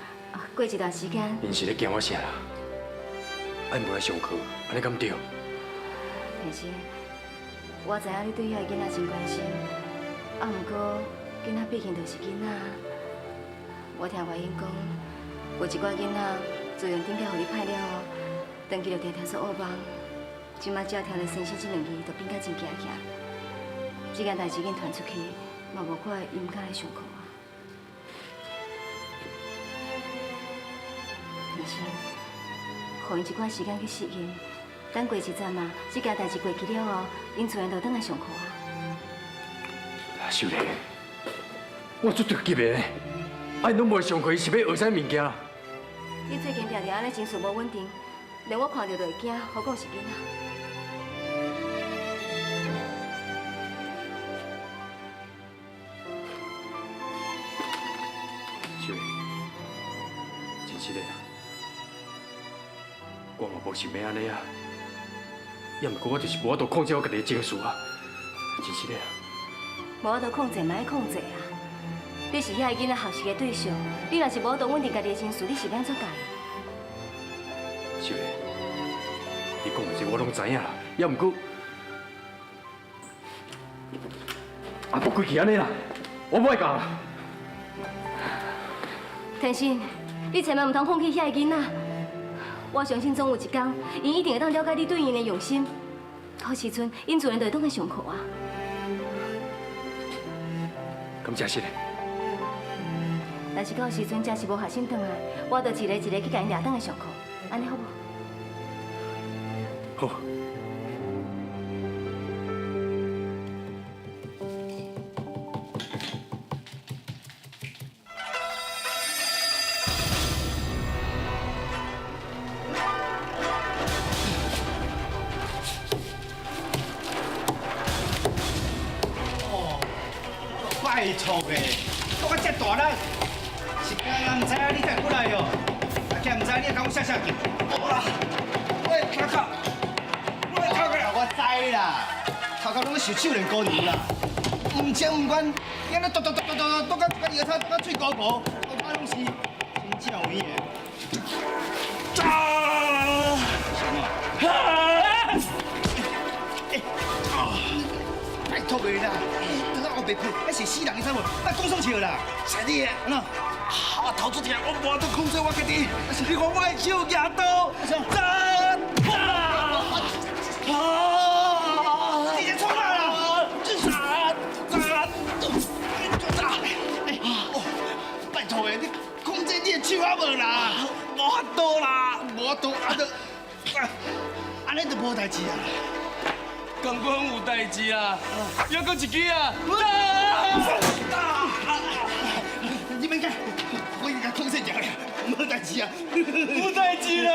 过一段时间，𪜶是咧惊我啥啦？啊，𪜶无来上课，按呢敢对？天生，我知影你对遐个囡仔真关心，啊，毋过囡仔毕竟就是囡仔。我听外因讲，有一寡囡仔自从顶摆予你歹了后，转去就定定做恶梦。这摆只要听著先生这两字，就变甲真惊起来。这件代志已经传出去，嘛无怪伊毋敢来上课啊。天生，予𪜶一寡时间去适应，等过一阵啊，这件代志过去了后，𪜶自然就转来上课啊。秀莲，我足着急的，啊，𪜶拢无来上课，伊是欲学啥物件？你最近定定按呢情绪无稳定，连我看著就会惊，何况是囡仔。秀莲，真实的啊，我嘛无想欲按呢啊，也毋过我就是无法度控制我家己的情绪啊，真实的啊。无法度控制嘛爱控制啊！你是遐个囡仔学习的对象，你若是无法度稳定家己的情绪，你是欲按怎教伊？秀莲，你讲的这我拢知影啦，也毋过，啊，无规气按呢啦，我无爱教啦。天心，你千万毋通放弃遐个囡仔。我相信总有一天，𪜶一定会当了解你对𪜶的用心。到时阵，𪜶自然就会转来上课啊。敢真实的？若是到时阵真是无学生转来，我就一个一个去共𪜶掠转来上课，按呢好无？好。拜托的，我这大力，是惊人毋知影你才过来哦，啊，惊毋知你讲啥啥叫。无啦，我的头壳，我的头壳，我知啦，头壳拢受手电姑娘啦，毋情毋愿，你按呢剁剁剁剁剁剁到到腰头到水沟沟，我拢是真正有影的。啊！什么？拜托的啦！后白哭，那是死人的产物，莫讲爽笑啦！是你的，安怎？我头拄疼，我无法度控制我家己。你看我的手举刀，啊！你在创啥啦？啊！啊！拜托的，你控制你的手啊无啦？无法度啦，无法度，啊就，按呢就无代志啊。共款有代志啊，犹阁一支啊！你免惊，我已经共控制住了，无代志啊，无代志啦！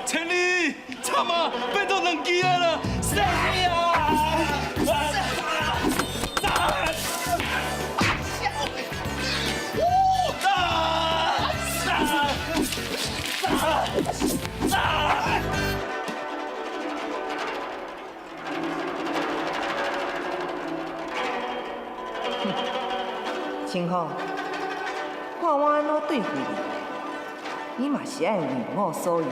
千里，惨啊，变做两支啊啦！死啊！清风，看我按怎对付你，你嘛是爱为我所用。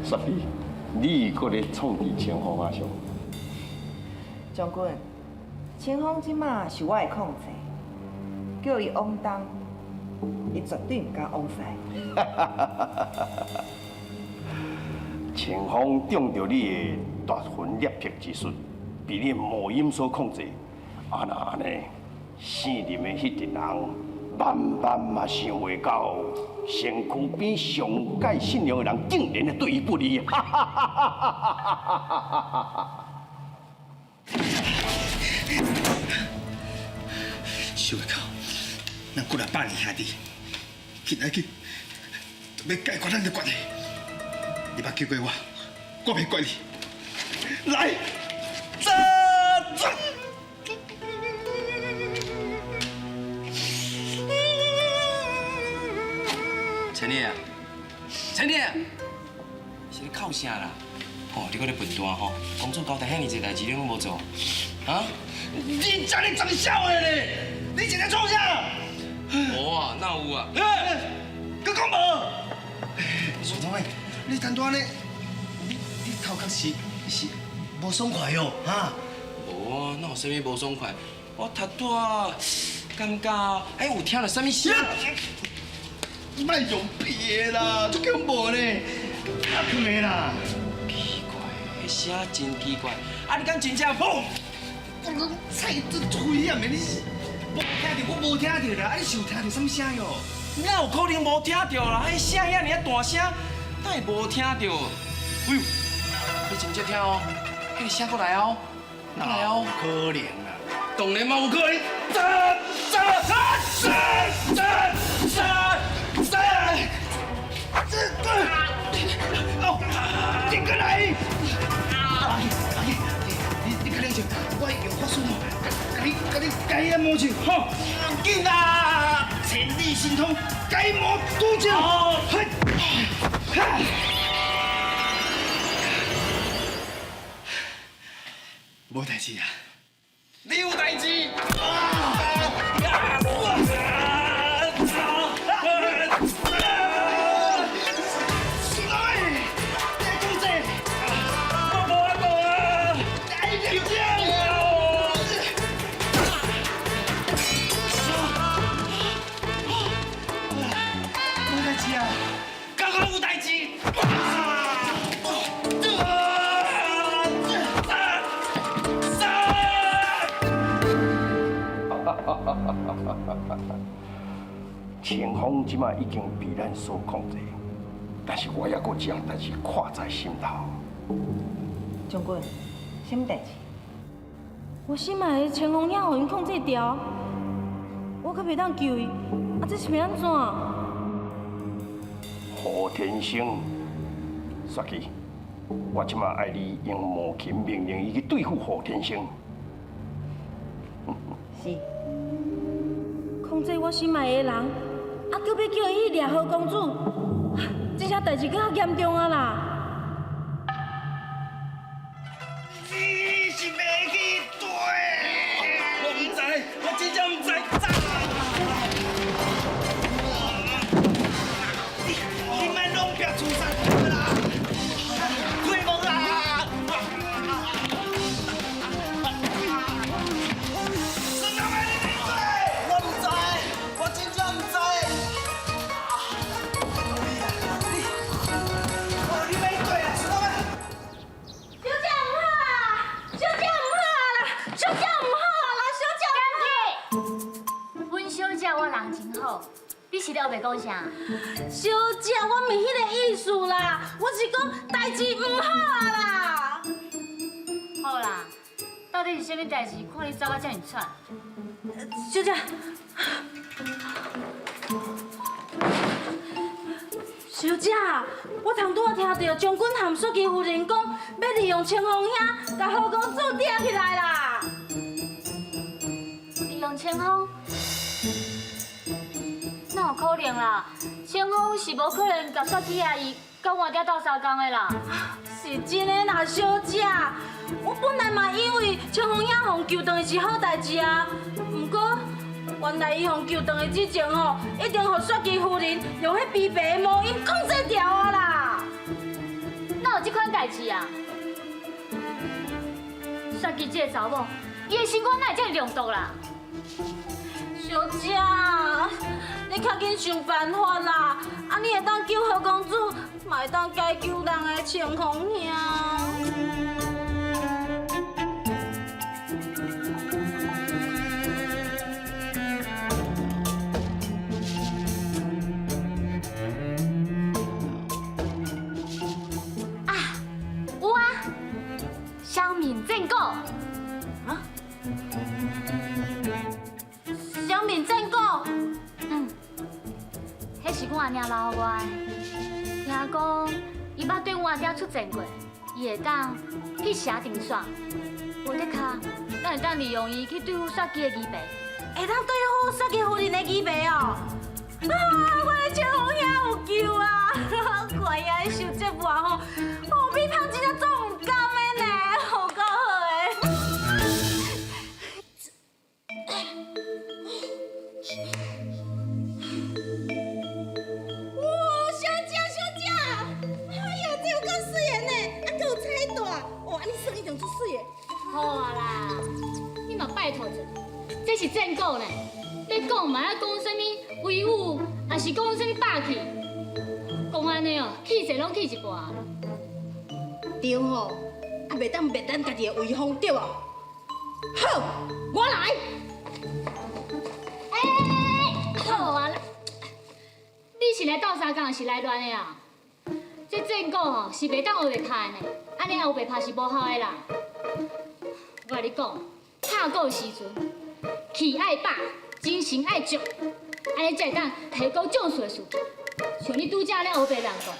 雪妃，你阁咧创治清风啊？上？将军，清风这马受我的控制，叫伊往东，伊绝对毋敢往西。清风中著你的夺魂掠魄之术，被你的魔音所控制，啊若按呢，圣林的彼阵人，万万嘛想袂到，身躯边上界信仰的人，竟然会对伊不利。哈哈哈哈哈！想袂到，咱过来百年兄弟，今仔日要解决咱的关系。你捌救过我，我袂怪你。来，走走。陈烈，陈烈，是咧哭啥啦？吼，你阁咧笨蛋吼！公主交代遐尔济代志，你拢无做，啊？你这咧装痟的咧？你是咧创啥？无啊，哪有啊？欸，阁讲无？苏总的，你单拄仔咧，你头壳是无爽快哦，哈？无啊，哪有啥物无爽快？我头拄仔感觉，哎，有听著啥物声？莫用鼻的啦，足恐怖呢，啊，囥的啦。奇怪，彼声真奇怪。啊，你敢真正砰？我讲菜这足危险的，你是无听著，我无听著啦。啊，你是有听著啥物声哟？哪有可能无听著啦？彼声遐尔啊大声，哪会无听著？哎呦，你真正听哦，彼个声阁来哦，阁来哦。有可能啦，当然嘛有可能。走走走走走走！这哦，你过来！阿姐，你较冷静，我用法术吼，共你魔咒吼，紧啊！千里神通，解魔除咒，嘿，哈！无代志啊，你有代志？清風這擺已經被咱所控制，但是我猶閣這項代誌看在心頭。將軍，啥物代誌？我心愛的清風兄予𪜶控制牢，我閣袂當救伊，啊，這是欲按怎？何天生，雪姬，我這擺愛你用魔琴命令伊去對付何天生。是。控制我心愛的人，啊，閣欲叫伊去掠何公子，這下代誌閣較嚴重啊啦！你是袂去對，我毋知，我真正毋知。你莫拢拼自杀啦，开门啦！孙老妹，你我毋知，我真正毋知。你莫对啊，孙老妹。小姐毋好啊！小姐毋好啊啦！小姐毋好啊啦！小姐。阮小姐我人真好，你是咧烏白講啥？小姐，我毋是彼个意思啦，我是講代誌毋好啊啦。好啦，到底是啥物代誌？看你走甲遮爾喘。小姐，小姐，我頭拄仔聽著將軍和雪姬夫人講，欲利用清風兄共何公子掠起來啦。利用清風？哪有可能啦？清風是無可能共雪姬阿姨佮我爹鬥相共的啦。是真的啦，小姐，我本來嘛以為清風兄予救轉去是好代誌啊，毋過原來伊予救轉去之前吼，一定予雪姬夫人用彼卑鄙的魔音控制牢啊啦。哪有這款代誌啊？雪姬這個查某，伊的心肝哪會這麼中毒啦？小姐，你較緊想辦法啦！啊，你會當救何公子，嘛會當解救人的清風兄。啊，有啊，雙面戰鼓。啊？雙面戰鼓？嗯，彼是阮阿娘留予我的。聽講伊捌對阮阿爹出戰過，伊會當辟邪定煞。無的跤，咱會當利用伊去對付雪姬的魚皮。會當對付雪姬夫人的魚皮哦！啊，我的清風兄有救啊！怪啊，受折磨吼，何美芳真正足毋甘的呢，有夠好的。哇，小姐小姐，哎呀，這有夠媠的呢，啊，閣有彩帶，哇，按呢耍一定足媠的。好啊啦，你嘛拜託者，這是戰鼓呢，你講嘛愛講啥物威武，抑是講啥物霸氣？講按呢哦，氣勢攏去一半。對吼，啊，袂當滅咱家己的威風，對無？好，我來。欸，好啊啦，你是來鬥相共，抑是來亂的啊？這戰鼓吼是袂當烏白拍的呢，按呢烏白拍是無效的啦。我共你講，拍鼓的時陣，氣愛飽，精神愛足，按呢才會當提高將士的士氣。像你拄才咧烏白亂講，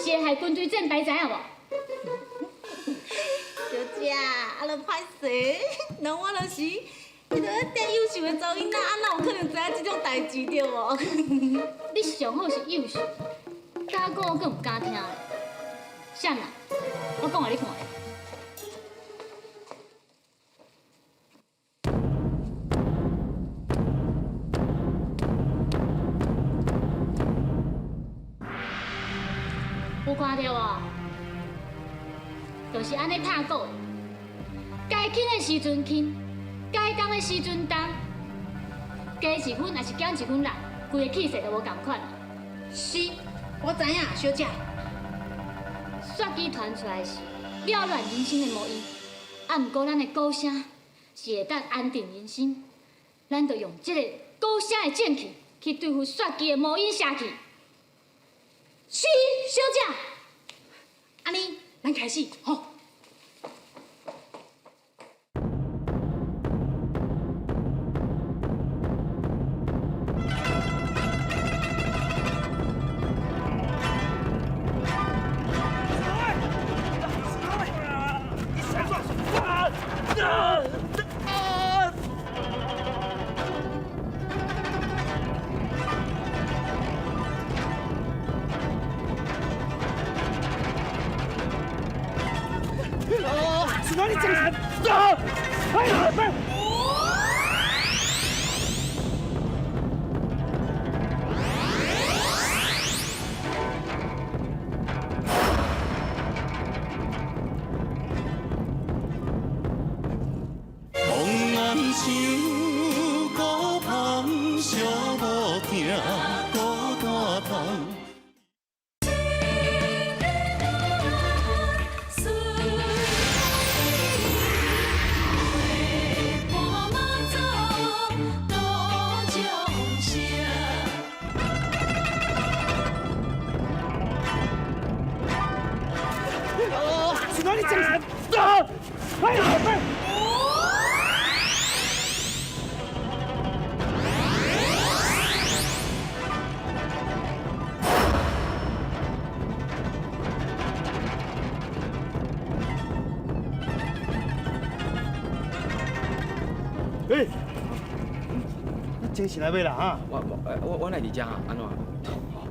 是會害軍隊戰敗，知影無？小姐，啊，著歹勢，人我就是彼个遮優秀的查某囡仔，啊，哪有可能知影這種代誌對無？你上好是優秀，敢講閣毋敢聽咧。啥人？我講予你看。有看著無？就是按呢拍鼓，該輕的時陣輕，該重的時陣重，加一分抑是減一分力，規个氣勢就無仝款。是，我知影，小姐。雪姬傳出來是擾亂人心的魔音，啊，毋過咱的鼓聲是會當安定人心。咱就用這個高聲的正氣去對付雪姬的魔影邪氣。是，小姐，按呢，咱開始吼。是哪里精神？啊！哎呀！梦安想孤芳，寂无疼，孤单痛。是哪里精神？啊！哎呀！哎，你精神来未啦？哈？我來佇遮，按怎？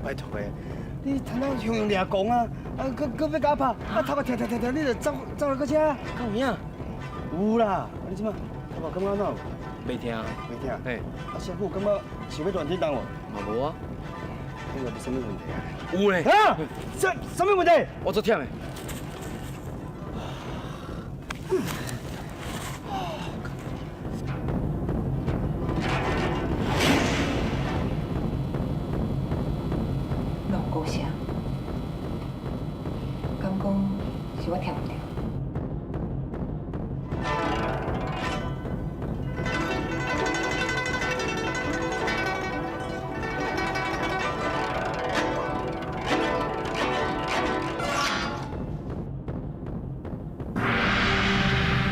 拜託的，你頭先雄雄掠狂啊，啊，閣閣欲共我拍，啊，頭殼疼疼疼疼，你就走走來閣遮。敢有影？有啦，啊你這擺頭殼感覺按怎？袂疼。袂疼。嘿。啊，啥久感覺想欲亂振動無？嘛無啊。你有啥物問題啊？有咧。啊？啥啥物問題？我足忝的。哪有鼓聲？敢講是我聽毋著？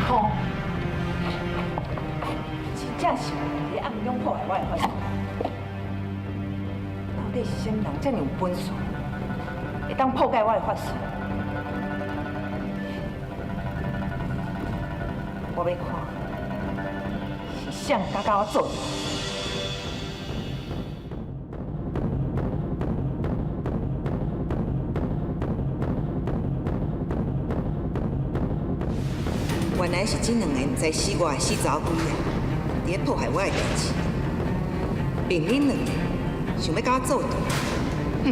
空，真正是有人伫咧暗中破壞我的法術。到底是啥物人遮爾有本事，會當破解我的法術？我欲看是誰敢佮我做對。原來是這兩個毋知死活的死查某鬼仔，佇咧破壞我的代誌。憑恁兩个想欲佮我做對，哼！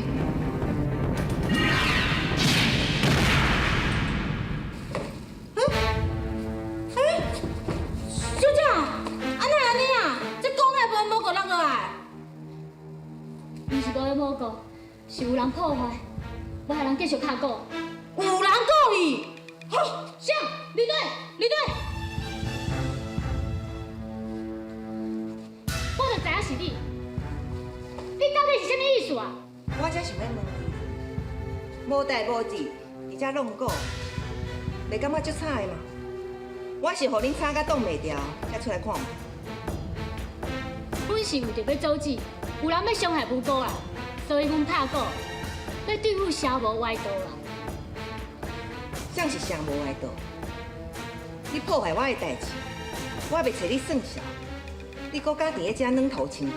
欸，小姐，啊哪會按呢啊？這講的無魔膏落落來？毋是無的魔膏，是有人破壞，我予人繼續拍鼓。有人故意？好，誰？離隊，離隊。我就知影是你，你到底是啥物意思啊？我才想欲問你，無代無誌，佇遮弄鼓，袂感覺足慘的嗎？我是予恁慘甲擋袂牢，才出來看覓。阮是為著欲阻止有人欲傷害無辜啊，所以阮拍鼓，欲對付邪魔歪道啊。啥是邪魔歪道？你破壞我的代誌，我袂揣你算數。你閣敢佇咧遮軟頭青骨？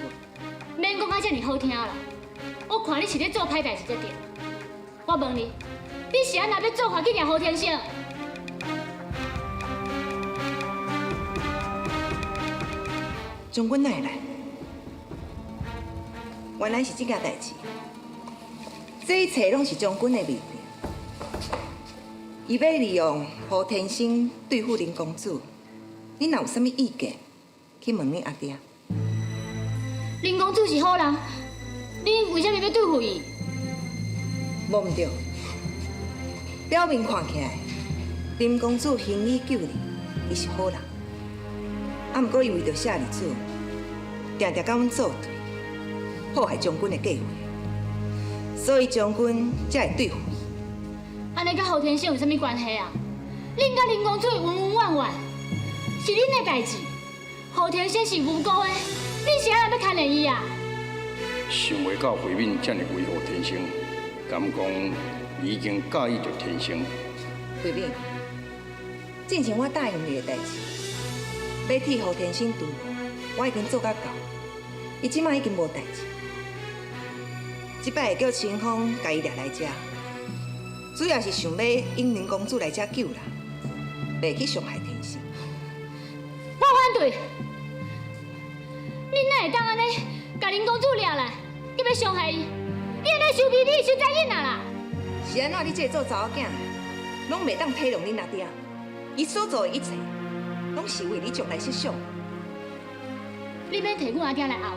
免講甲遮爾好聽啦，我看你是咧做歹代誌才對。我問你，你是按怎欲做法去掠胡天星？將軍哪會來？原來是這件代誌，這一切攏是將軍的密謀。伊欲利用胡天星對付林公子，你若有啥物意見，去問恁阿爹。林公子是好人，你為啥物欲對付伊？無毋對，表面看起來，林公子行禮救人，伊是好人。啊，毋過伊為著舍利子，定定佮阮作對，破壞將軍的計劃，所以將軍才會對付伊。按呢佮胡天生有啥物關係啊？恁佮林公子恩恩怨怨，是恁的代誌。胡天生是無辜的，恁是按怎欲牽連伊啊？想袂到慧敏這呢維護天生，敢講你已經佮意著天生？慧敏，進前我答應你的代誌，欲替胡天生除魔，我已經做甲到，伊這擺已經無代誌。這擺會叫清風共伊掠來遮，主要是想欲引林公子來遮救人，袂去傷害天生。我反對，恁哪會當按呢，共林公子掠來，閣欲傷害伊？你按呢傷卑鄙、傷殘忍啊啦！是按怎？你這個做查某囝的，攏袂當體諒恁阿爹，伊所做的一切，攏是為你將來設想。你免提阮阿爹來拗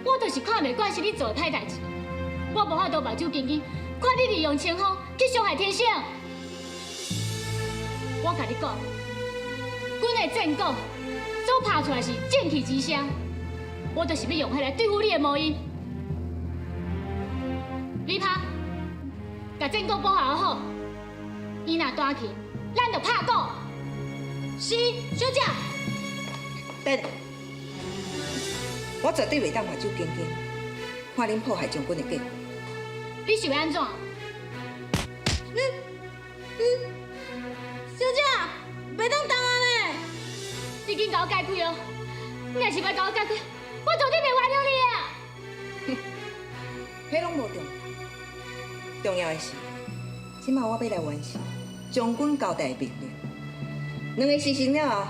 我，我就是看袂慣是你做的歹代誌，我無法度目睭金金，看你利用清風去傷害天生。我共你講，阮的戰果所拍出來是正氣之聲，我就是欲用彼來對付你的魔音。李芳，共戰果保護好，伊若彈琴，咱就拍鼓。是，小姐。等下，我絕對袂當目睭金金，看恁破壞將軍的計劃。你想欲按怎？小姐，袂當動按呢！你緊共我解開哦！你若是欲共我解開，我絕對袂原諒你啊！彼攏無重要，重要的是，這擺我欲來完成將軍交代的命令。兩个時辰了後，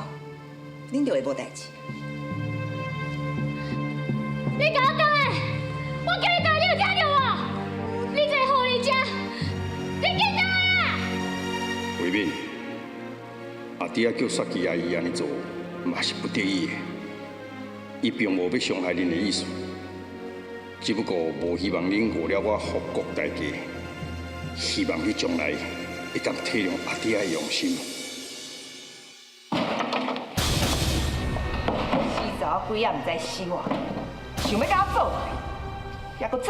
恁就會無代誌。你共我轉來！我叫你轉來，你有聽著無？你這個狐狸精，你緊轉來啊！慧敏，阿弟仔叫雪姬阿姨按呢做，嘛是不得已的。伊並無欲傷害恁的意思，只不過無希望恁誤了我復國大計，希望你將來會當體諒阿弟仔的用心。死查某鬼也毋知死活，想欲佮我做對，猶閣早。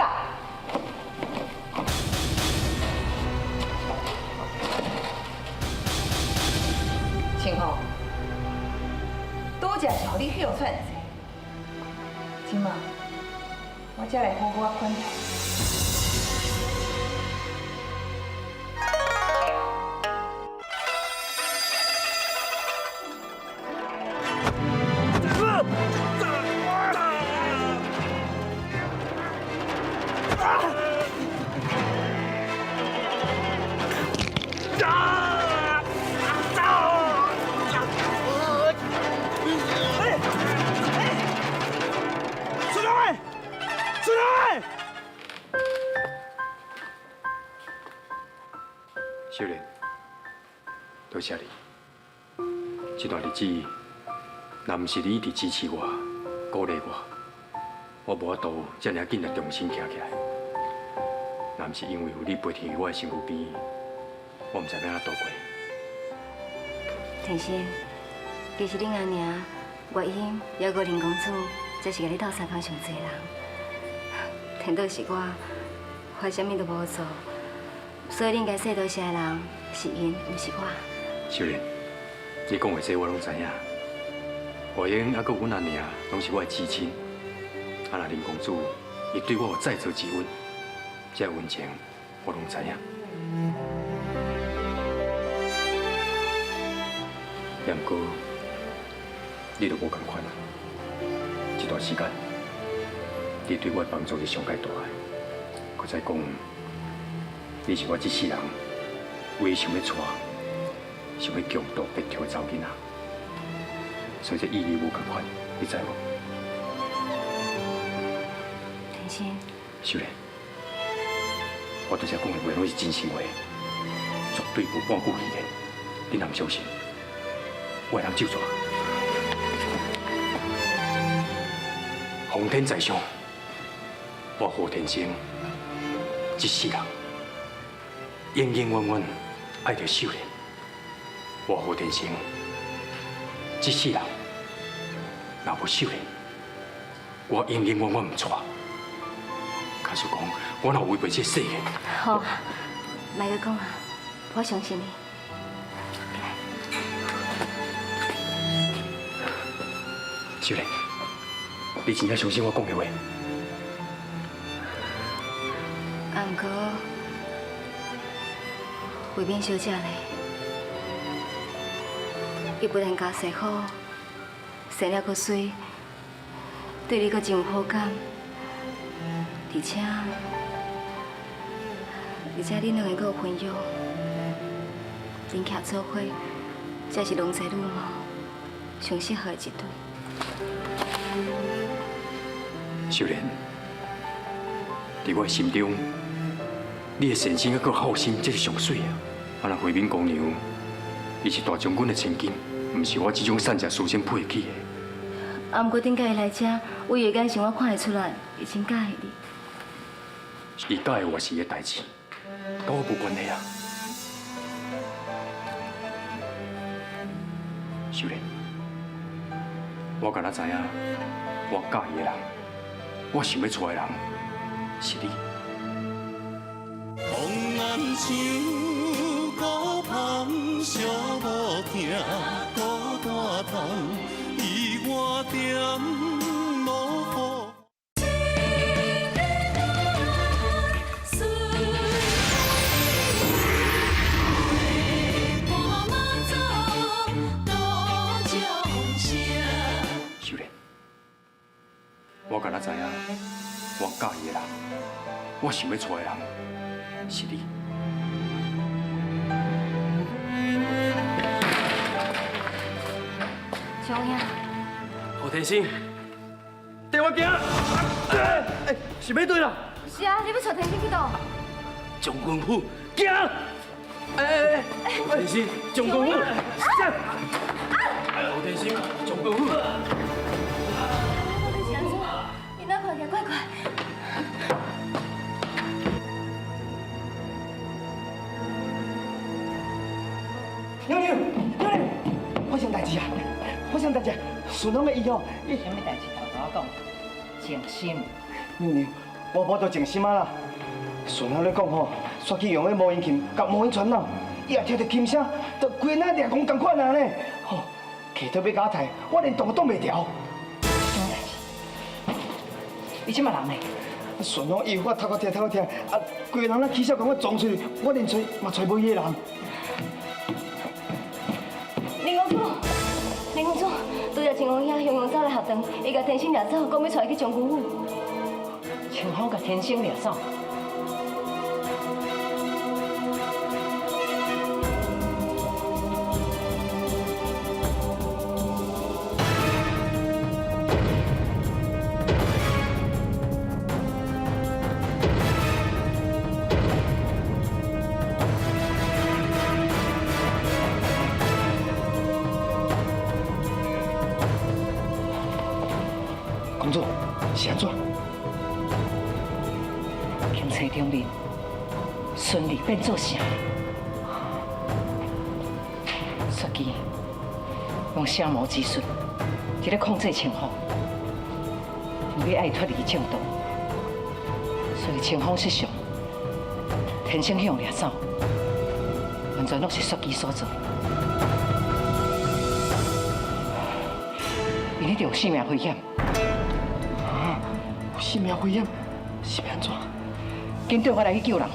清風，拄才是予你歇喘者，這馬我才來好好仔款待。秀莲，多謝你。這段日子，若毋是你一直支持我、鼓勵我，我無法度這爾緊來重新徛起來。若毋是因為有你陪佇我的身軀邊，我毋知欲按怎度過。天生，其實恁阿娘、月英，猶閣林公子，才是共你鬥相共上濟人。顛倒是我，我啥物都無做，所以恁應該說多謝的人是𪜶，毋是我。秀蓮，你講的這我攏知影。月英猶閣阮阿娘，攏是我的至親。啊，若林公子，伊對我有再造之恩，這恩情我攏知影。也毋過，你就無仝款啊。這段時間，你對我的幫助是上蓋大的。閣再講，你是我這世人唯一想欲娶、想欲共度白頭的查某囡仔，所以這意義無仝款，你知無？天心，秀蓮，我拄才講的話攏是真心話，絕對無半句虛言。你若毋相信，我會當咒詛。奉天在上，我何天生這世人永永遠遠愛著秀蓮。我何天生這世人若無秀蓮，我永永远远毋娶。假使讲我若违背这誓言，好，莫阁讲啊，我相信你。秀莲，你真正相信我讲的话？啊，毋过慧敏小姐咧，伊不但家世好，生了阁媠，对你阁真有好感，而且恁两个阁有婚约，恁徛做伙，才是郎才女貌，上适合的一对。秀莲，伫我的心中，你的善心佮孝心，这是上媠啊！啊，若慧敏姑娘，伊是大将军的千金，毋是我这种散食书生配得起的。啊，毋过顶摆伊来遮，有伊的眼神我看会出来，伊真佮意你。伊佮意我是伊的代志，佮我无关系啊。秀莲，我敢若知影，我佮意的人，我想欲娶的人，是你。风难像孤芳，寂无疼，孤单痛，伊我点无好。秀莲，我敢若知影，我佮意的人，我想欲娶的人，是你。小兄，何天星，带我行。哎，是欲对啦。是啊，你欲带天星去佗？将军府，行。哎哎哎，天星，将军府，何天星，将军府。到底是按怎？伊哪看起来怪怪？娘娘，娘娘，发生代志啊！发生代志，顺风的伊哦，伊啥物代志头拄仔讲，静心。娘娘，我无度静心啊啦。顺风咧讲吼，煞去用彼魔音琴共魔音传脑，伊也听著琴声，就规个掠狂仝款啊呢。吼，客都欲共我刣，我连动都挡袂牢。啥物代志？伊这马人呢？顺风伊我头壳疼，头壳疼，啊，规个人咧起痟共我撞出去，我连揣嘛揣无彼个人。林公主，林公主，拄才青风兄雄雄走来学堂，伊共天星掠走，讲欲带伊去将军府。青风共天星掠走。公主，是按怎？琴册中面顺利变做啥？雪姬用邪魔之术，伫咧控制清风，因为爱脱离正道，所以清风失常，天星向掠走，完全拢是雪姬所做。伊一定有性命危险。啊，有性命危险，是欲按怎？紧缀我来去救人。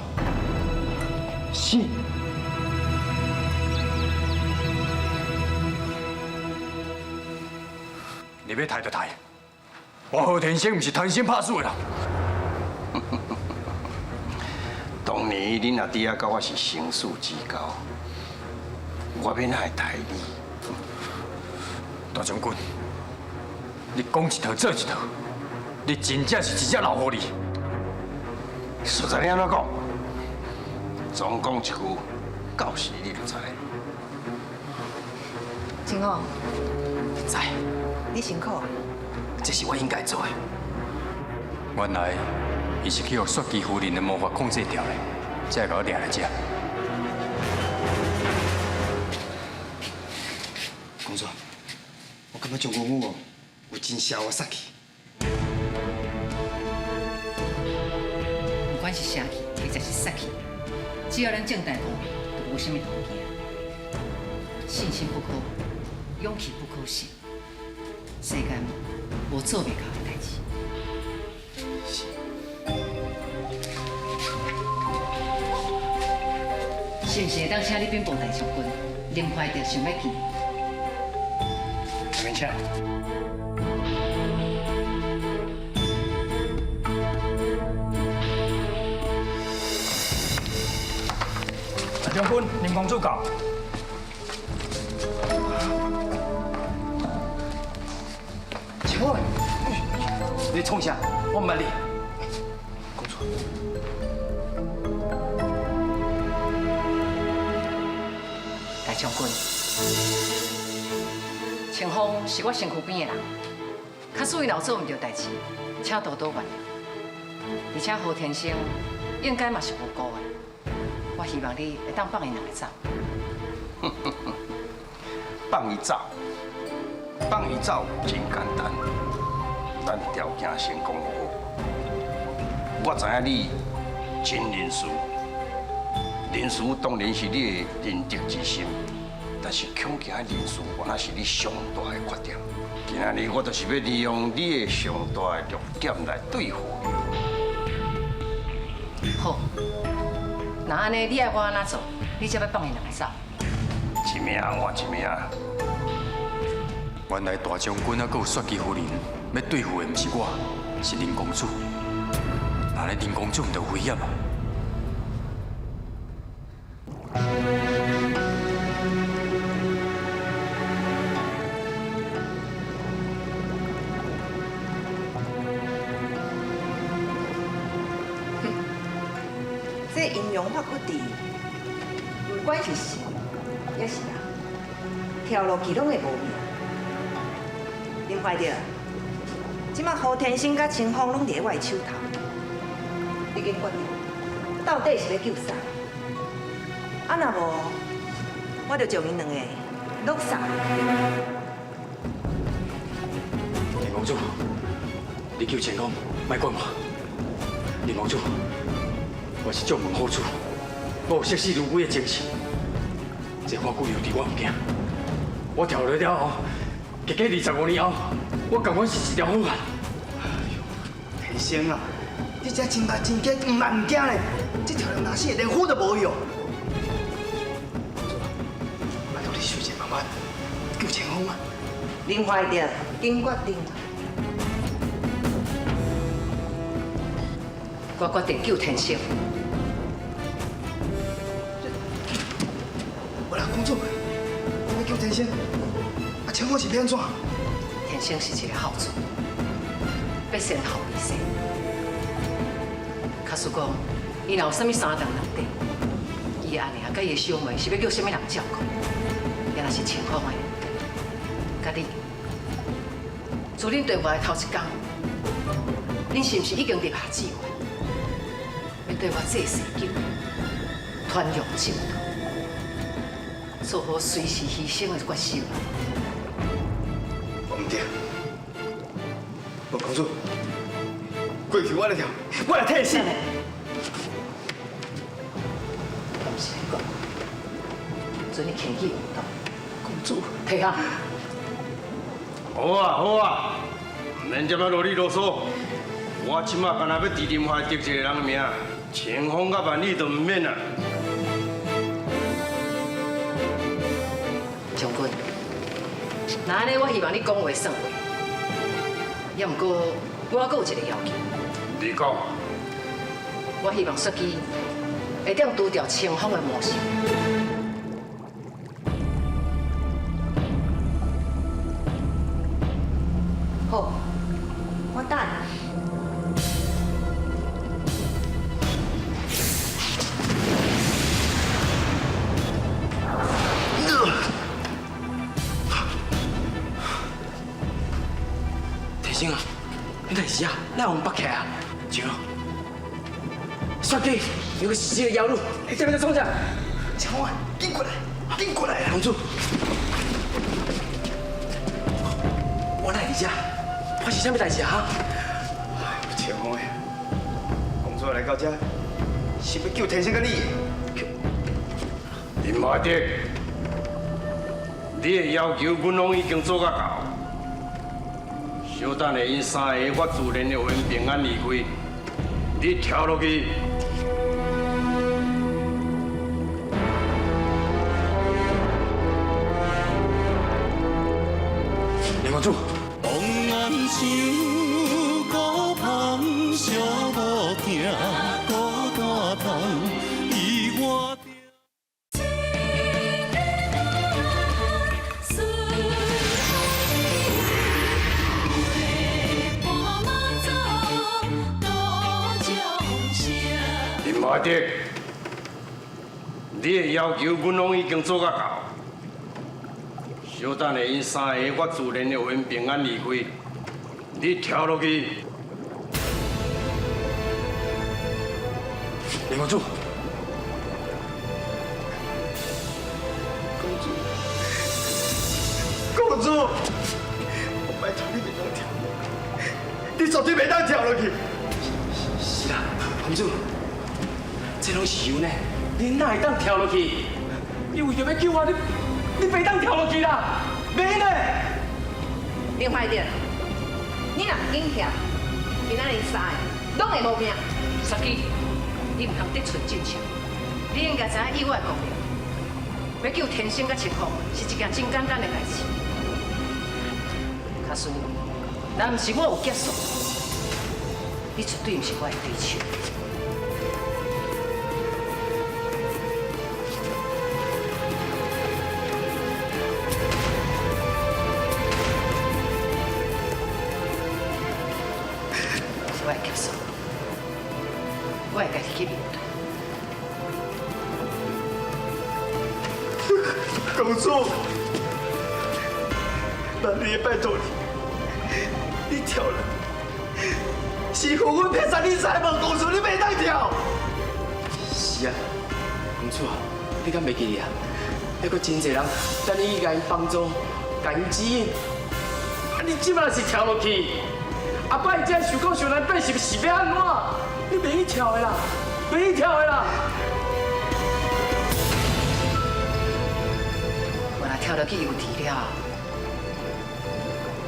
是。你欲刣就刣，我何天星毋是贪生怕死的人。当年恁阿弟仔佮我是生死之交，我欲哪会刣你？大将军，你讲一套做一套，你真正是一只老狐狸。实在你按怎讲？总讲一句，到时你就知。真好，知。你辛苦啊。这是我应该做的。原来，伊是去予雪姬夫人的魔法控制掉的，才会共我掠来遮。公主，我感觉将军府哦，有真邪的杀气。管是邪气或者是煞气，只要咱正大光明，就无啥物通惊。信心不可无，勇气不可失。世间无做袂到的代志。是毋是会当请你禀报大将军，林怀德想欲见？下面请。大将军，林公主到。请问，你创啥？我毋捌你。公主，大将军，清风是我身躯边的人，假使伊若有做毋对代志，请多多原谅。而且何天生应该嘛是无辜的，我希望你会当放伊两个走。放伊走，放伊走真简单，咱条件先讲好。我知影你真仁慈，仁慈当然是你的仁德之心，但是恐惊仁慈原来是你上大的缺点。今仔日我就是欲利用你的上大的弱点来对付你。好，那按呢，你爱我按怎做，你才欲放伊两个走？一命换一命。原来大将军犹阁有雪姬夫人，欲对付的毋是我，是林公主。那呢，林公主毋就有危险啊？这阴阳法骨阵，不管是神，抑是人，跳落去拢会无命。林怀德，这马胡天星佮清风拢伫我的手头，你紧决定，到底是欲救啥？啊，若无，我就将𪜶两个拢杀。林公主，你救清风，莫管我。林公主，我是将门好处，我有视死如归的精神。这法骨油滴我毋惊，我跳落了后，经过25年后，我感觉是一条好汉。天生啊，你这真大真假，毋嘛毋惊咧？这条人若死，连虎都无去哦。公主，拜托你想一个办法救清风啊！林怀德，紧决定。我决定救天生。无啦，公主，你欲救天生，啊，清风是欲按怎？天生是一个孝子，欲先孝为先。假使讲，伊若有啥物三长两短，伊的阿娘佮伊的小妹是欲叫啥物人照顾？也若是清风的，佮你，自恁对我的头一工，恁是毋是已经立下志愿，欲对我济世救难，传扬正道，做好随时牺牲的决心？毋对，无公主，过去我来跳，我来替死。我毋是咧讲，准你轻举妄动。公主，退下。好啊好啊，毋免这么啰里啰嗦。我这马干焦欲提林怀德一个人的名，清风佮万里都毋免啊。将军，那按呢，我希望你讲话算话。也毋过，我阁有一个要求。你讲。我希望雪姬会当除掉清风的魔性。好，我等。天生啊，你哪是啊？哪有北起啊？招，雪姬，有个死的妖女，你这边在创啥？清风，紧过来，紧过来啊！公主，我哪会伫遮？发生啥物代志啊？清风，公主来到遮，是欲救天生佮你。林怀德，你的要求，阮拢已经做甲到。小等下，𪜶三个，我自然会予𪜶平安离开。你跳落去。林公主。当暗想孤芳寂无疼，孤单痛，伊我。林怀德，你的要求，阮拢已经做甲到。小等下，𪜶三个，我自然会予𪜶平安离开。你跳落去。林公主，公主，公主，我拜托你袂当跳，你绝对袂当跳落去。是啦，公主，这拢是油呢，你哪会当跳落去？你为著欲救我，你袂当跳落去啦，袂呢！林怀德，你若毋紧跳，今仔日三个拢会无命。雪姬，你毋通得寸进尺，你应该知影以我的功力，欲救天生佮清风是一件真简单的代志。假使若毋是我有结束，你绝对毋是我的对手。我会结束，我会家己去面对。公主，万里拜托你，你跳了，是予阮骗杀你知无？公主，你袂当跳。是啊，公主啊，你敢袂记得啊？犹阁真济人等你去共𪜶帮助，共𪜶指引。啊，你这马是跳落去，后摆这受苦受难变是是欲按怎？你袂去跳的啦，袂去跳的啦。我若跳落去油池了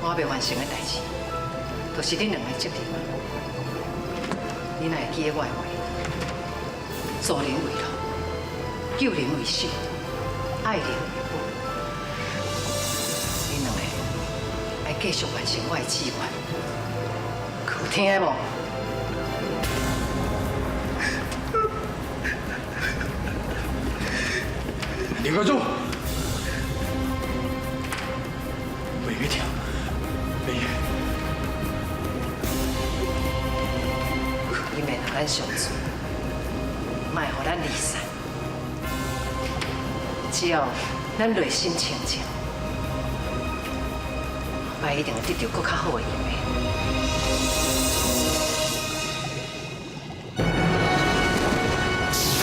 后，我犹未完成的代志，就是恁两个责任。你若会记得我的话，助人为乐，救人为首，爱人为本。恁两个爱继续完成我的志愿，有听无？林公主，袂去跳，袂去。你免予咱相处，莫予咱离散。只要咱内心清净，后摆一定会得著阁较好的姻缘。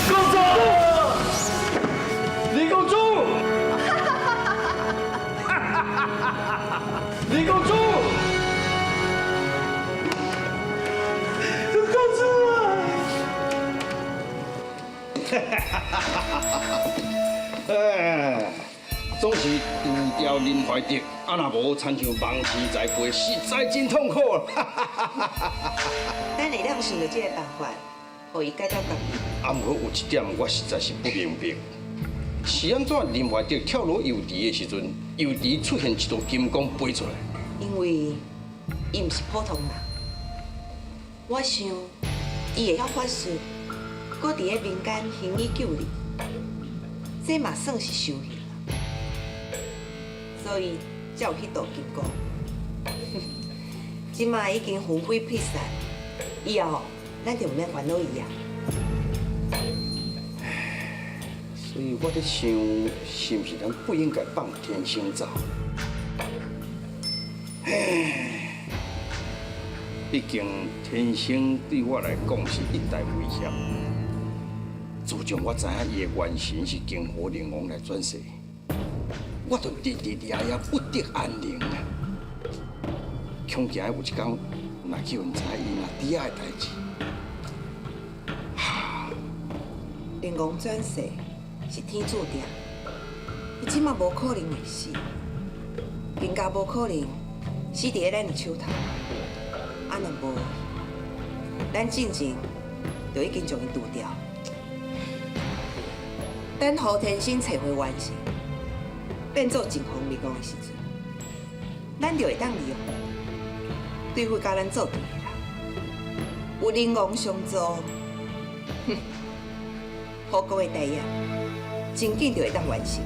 公主，林公主，林公主，公主啊！哎，总是除掉林怀德，啊若无亲像芒刺在背，实在真痛苦。咱会当想著这个办法，予伊改掉家己。啊，毋过有一点我实在是不明白，是按怎林怀德跳落油池的时阵，油池出现一道金光飞出来？因为伊毋是普通人，我想伊会晓法术，阁伫咧民间行医救人，这嘛算是修行啦，所以才有彼道金光。这马已经魂飞魄散，以后咱就毋免烦恼伊啊。所以我咧想，是毋是咱不应该放天生走？唉，毕竟天生对我来讲是一大威胁。自从我知影伊的元神是金火灵王来转世，我就日日夜夜不得安宁啊！恐惊有一天，若去予𪜶知影伊若伫遐的代志，哈，灵王转世是天注定，伊这马无可能会死，更加无可能死伫咧咱的手头。啊，若无，咱进前就已经将伊除掉。等胡天星找回原形，变做靖风二王的时阵，咱就会当利用伊，对付佮咱做对的人。有灵王相助，哼，胡国的大业真紧就会当完成。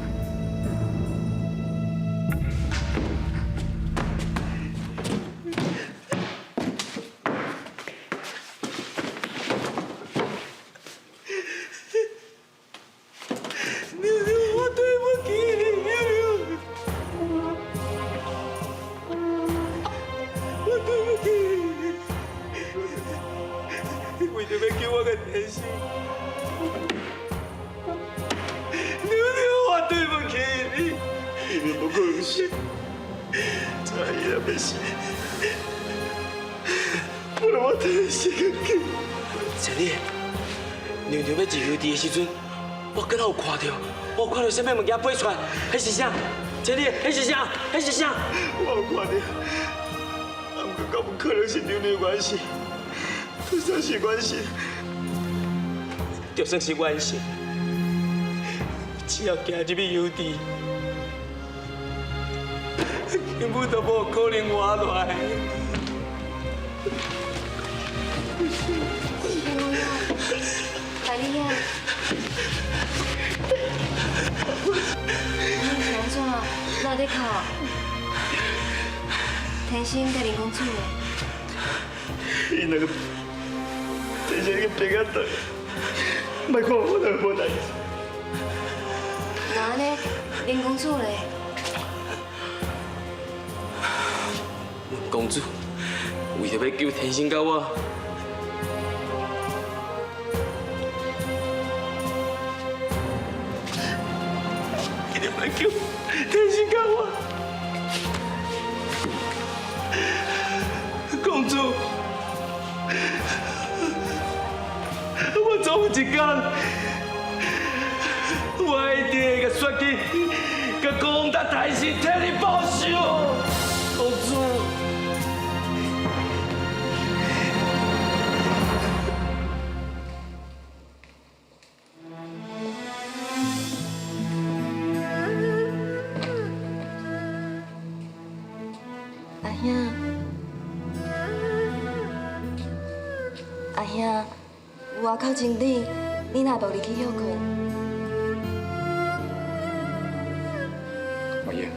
娘娘，我对不起你，娘娘，我对不起你，为著欲救我的天星，娘娘，我对不起你，伊无可能死，知伊也欲死，不然我天星去。千里，娘娘欲入油池的时阵，我敢若有看著，我有看著啥物物件飞出来，彼是啥？千里，彼是啥？彼是啥？我有看著，啊，毋过敢有可能是娘娘关系，就算是关系，就算是冤神，只要行入去油池，根本就无可能活落来。来你遐，你是按怎？哪咧哭？天星佮林公主咧？𪜶两个天星已经变啊转，莫看我两个无代志。那按呢，林公主咧？公主为著欲救天星佮我，一定欲救天星佮我。公主，我总有一天，我一定会共雪姬、共公达大师替你报仇。公主。阿兄，阿兄，外口真冷，你若无入去歇睏？阿英，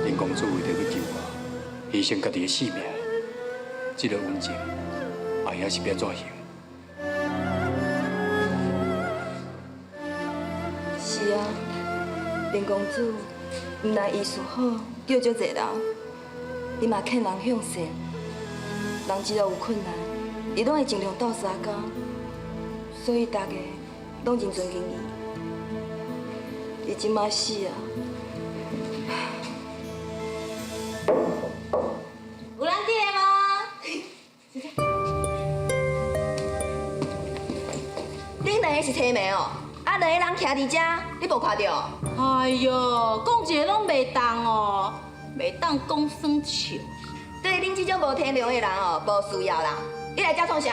林公主为著欲救我，牺牲家己的性命，这个恩情，阿兄是欲按怎还？是啊，林公主毋但医术好，救足济人，伊嘛劝人向善，人只要有困难，伊拢会尽量斗相共，所以大家拢真尊敬伊。伊这马死啊！有人伫的无？恁两个是提名哦，啊，两个人徛伫遮，你无看著？哎哟，讲一个拢袂当哦，袂当讲耍笑。对恁这种无天良的人哦，无需要啦。你来遮创啥？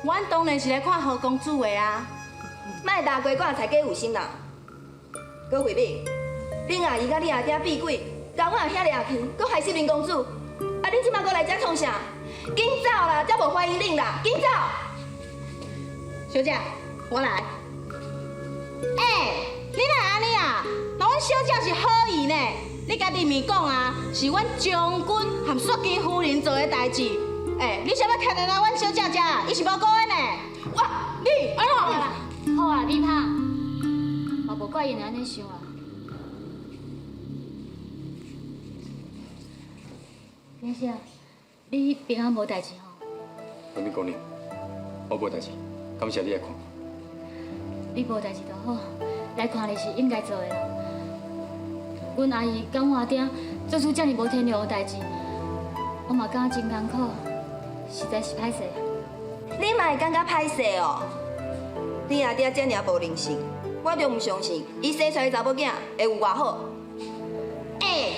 阮当然是来看何公子的啊。莫大鸡管菜鸡有心啦。郭慧敏，恁阿姨佮你阿爹变鬼，共阮阿兄掠去，阁害死林公子。啊，恁这马阁来遮创啥？紧走啦，遮无欢迎恁啦，紧走！小姐，我来。欸，你哪会按呢啊？那阮小姐是好意呢，你家己面讲啊，是阮将军和雪姬夫人做的代志。欸，你啥欲牵连来阮小姐遮？伊是无辜的呢。我，你，哎呦！好啊，美芳，嘛无怪𪜶会按呢想啊。天星，你平安无代志吼？慧敏姑娘，我无代志，感谢你来看。你无代志就好，来看你是应该做的啦。阮阿姨佮阮阿爹做出遮尔无天良的代志，我嘛感觉真艰苦，实在是歹势。你嘛会感觉歹势哦？恁阿爹遮爾無靈性，我就毋相信，伊生出來的查某囝會有偌好。欸，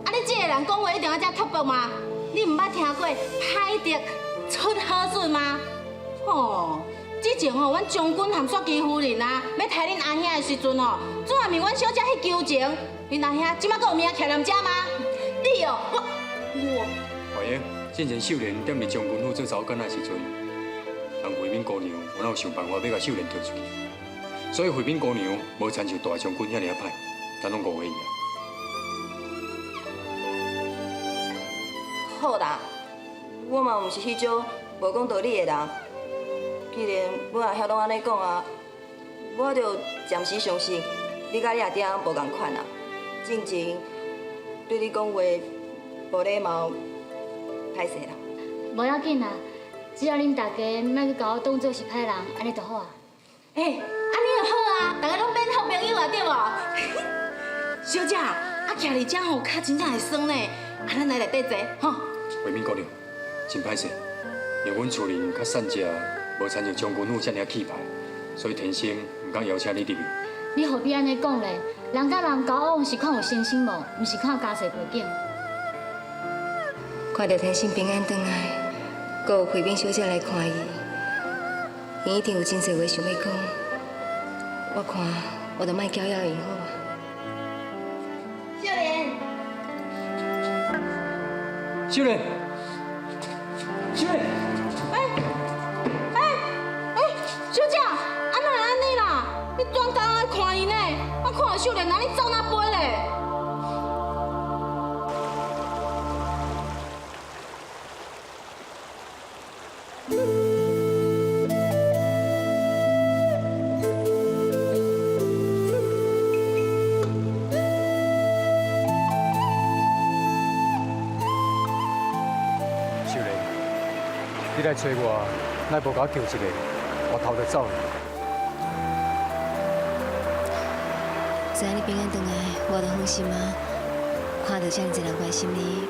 啊你這个人講話一定愛遮刻薄嗎？你毋捌聽過歹德出好孫嗎？吼，之前吼，阮將軍和雪姬夫人啊，欲刣恁阿兄的時陣吼，怎毋是阮小姐去求情？恁阿兄這擺閣有命徛踮遮嗎？你哦，我懷英，之前秀蓮踮佇將軍府做查某囡仔的時陣，人慧敏姑娘有哪有想辦法欲共秀蓮調出去？所以慧敏姑娘無親像大將軍遐爾仔歹，咱攏誤會伊啊。好啦，我嘛毋是彼種無講道理的人。既然阮阿兄攏按呢講啊，我就暫時相信你佮你阿爹無仝款啊。進前對你講話無禮貌，歹勢啦。無要緊啦，只要恁大家莫閣共我當做是歹人，按呢就好啊。欸，按呢就好啊，大家攏變好朋友啊，對無？小姐，啊，徛佇遮吼，跤真正會酸呢，啊，咱來內底坐，吼。慧敏姑娘，真歹勢，因為阮厝裡較散食，無親像將軍府遮爾氣派，所以天生毋敢邀請你入去。你何必按呢講咧？人佮人交往是看有誠心無，毋是看家世背景。看著天生平安轉來，閣有慧敏小姐來看伊，伊一定有真濟話想欲講。我看我就莫攪擾𪜶好啊。秀蓮，秀蓮，秀蓮，欸，小姐，啊哪會按呢啦？你專工來看伊呢，我看著秀蓮按呢走哪飛咧？秀蓮，你來揣我，莫無共我叫一下，我頭就走了。知影你平安轉來，我就放心啊。看著遮爾濟人關心你，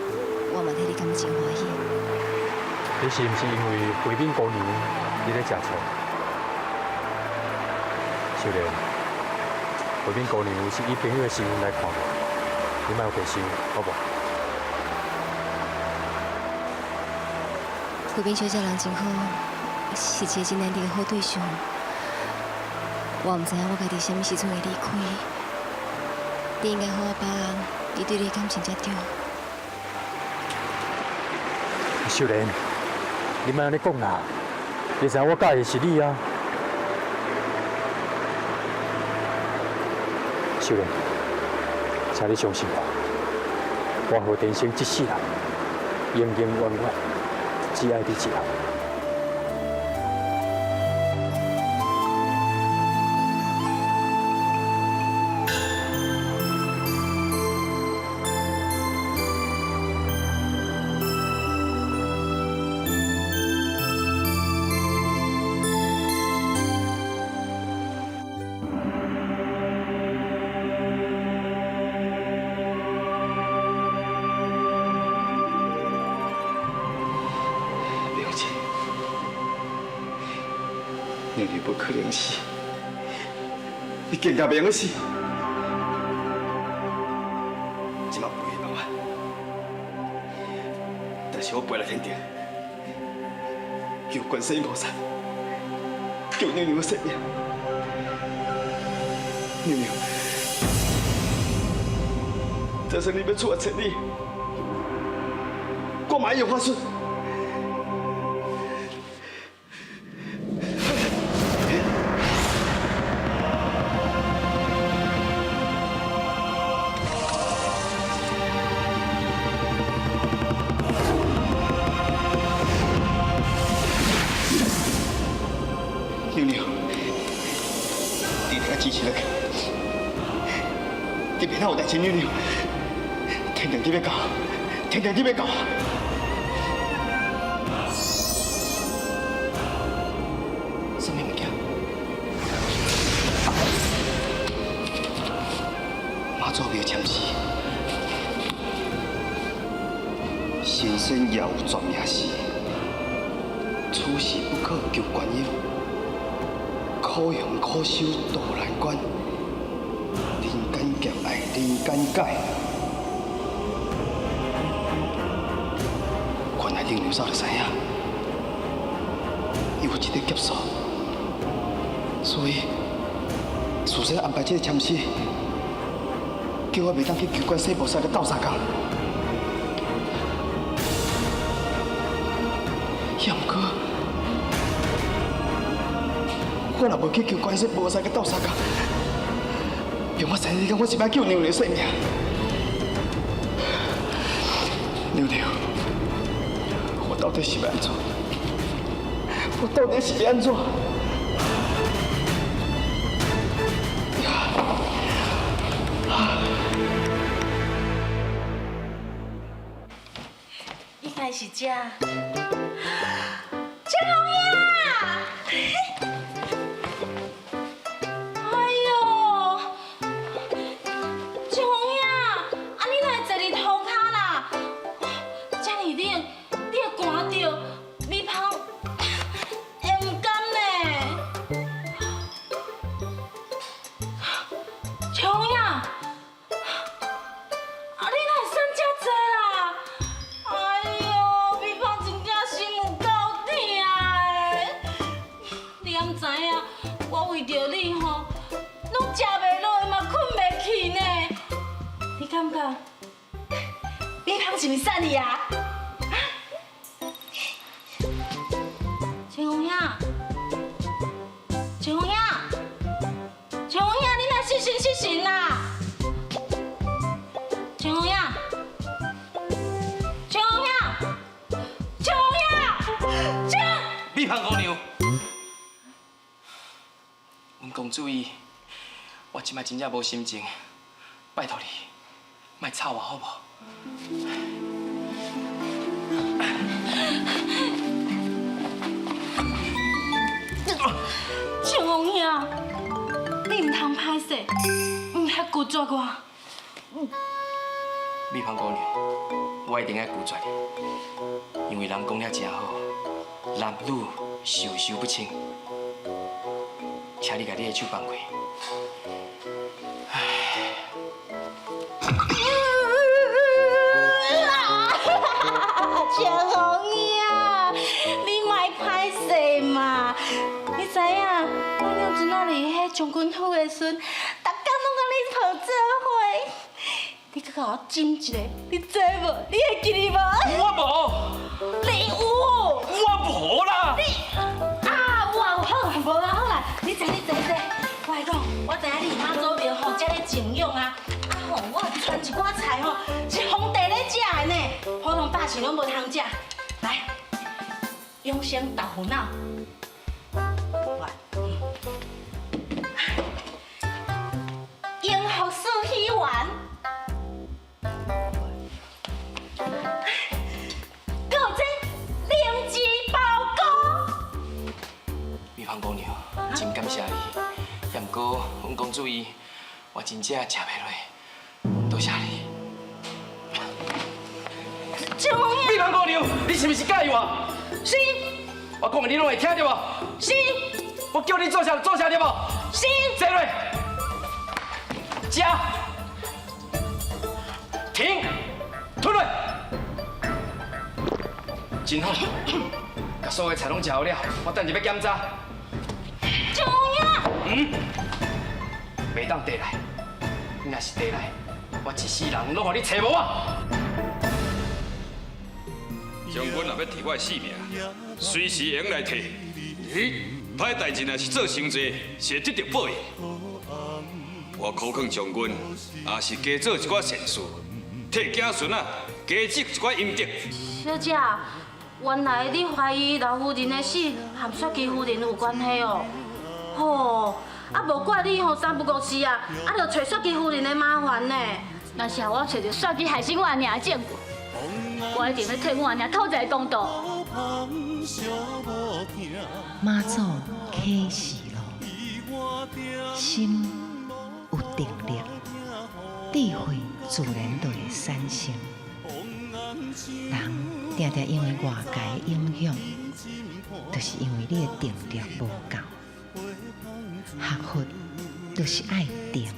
我嘛替你感覺真歡喜。你是毋是因為慧敏姑娘你咧食醋？秀蓮，慧敏姑娘是以朋友的身份來看我，你莫有白想，好無？慧敏小姐人真好，是一個真難得的好對象。我毋知影我家己啥物時陣會離開，你應該好好把握伊對你的感情才對。秀蓮，你莫按呢講啦，你知影我佮意的是你啊。秀蓮，請你相信我，我何天生這世人，永永遠遠只愛你一人。表姐，娘娘不可能死，你更加袂用死。這馬飞的我，但是我飛來天頂，求觀世音菩薩，救娘娘的性命。娘娘，就算你欲出我千里，我嘛會用法術。娘娘，你一定要支持落去，你别有代誌，娘娘，天定你欲到，天定你欲到。啥物物件？媽祖廟簽詩，神仙也有絕命時，此時不可求觀音，可苦行苦修渡难关，人间劫爱人间解。原来恁娘早就知影，伊有这个劫数，所以事先安排这个签诗，叫我袂当去求观世菩萨来斗相共。也毋过，我若无去求观世菩萨去斗相共，用我三日间，我是欲救娘娘性命。娘娘，我到底是欲按怎？我到底是欲按怎？应该是这。陈红英，哎呦，陈红英，啊你哪会坐伫涂跤啦？这呢冷，你会寒著，美芳会毋甘呢。陈红英，啊你哪会瘦这济啦？哎呦，美芳真正心有够疼的。你敢知影？我为著你吼，攏食袂落，嘛睏袂去呢。你感觉美芳是毋是瘦你啊？陈红英，陈红英，陈红英，你若失神失神啦！陈红英，陈红英，陈红英，陈。美芳姑娘，阮公主伊，我这摆真正无心情，拜托你，莫吵我好无？陈红兄，你毋通歹势，毋遐拒绝我。美芳姑娘，我一定爱拒绝你，因为人讲了真好，男女授受不亲，请你共你的手放开。陈红兄，你莫歹势嘛！你知影，咱娘阵仔伫彼将军府的时阵，逐工拢共你抱做伙。你阁共我斟一个，你知无？你会记得无？我无。你有。我无啦。你啊，有啊有，好啦，无啦好啦，你坐你坐坐。我来讲，我知影你妈祖庙吼，遮咧静养啊，啊吼，我传一寡菜吼，是皇帝咧食的呢，普通百姓拢无通食。来，养生豆腐脑，樱福四喜丸，阁有这灵芝包菇。美芳姑娘，真感谢你，也毋过阮公主伊，我真正食袂落，多谢你。陈红英，美芳姑娘，你是毋是佮意我？是。我讲的你拢会听著无？是。我叫你做啥做啥对无？是。坐落，食，停，吞落，真好，共所有菜拢食好了，我等下欲检查。陈红英。嗯，袂当缀来，你若是缀来，我一世人拢予你揣无啊！将军若欲提我的性命，随时会用来提。歹代志若是做伤济，是会得著报应。我苦劝将军，也是加做一寡善事，替子孙啊加积一寡阴德。小姐，原来你怀疑老夫人的死和雪姬夫人有关系哦？吼，啊无怪你吼三不五时啊，啊就揣雪姬夫人的麻烦呢。若是予我揣著雪姬害死我阿娘的证据，我一定欲替阮阿娘讨一个公道。妈祖启示录，心有定力，智慧自然就会产生。人定定因为外界的影响，就是因为你的定力无够。學佛就是愛定，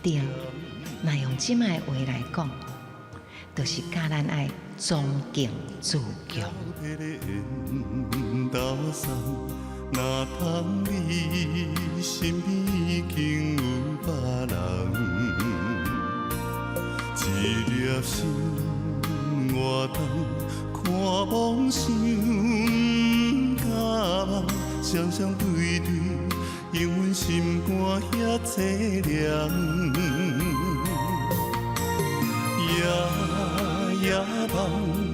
定，若用這擺的話來講，就是教咱愛崇敬自強。若通你身邊已經有別人，一粒心活動，看夢想甲夢，雙雙對對，永阮心肝遐凄涼。夜夜夢。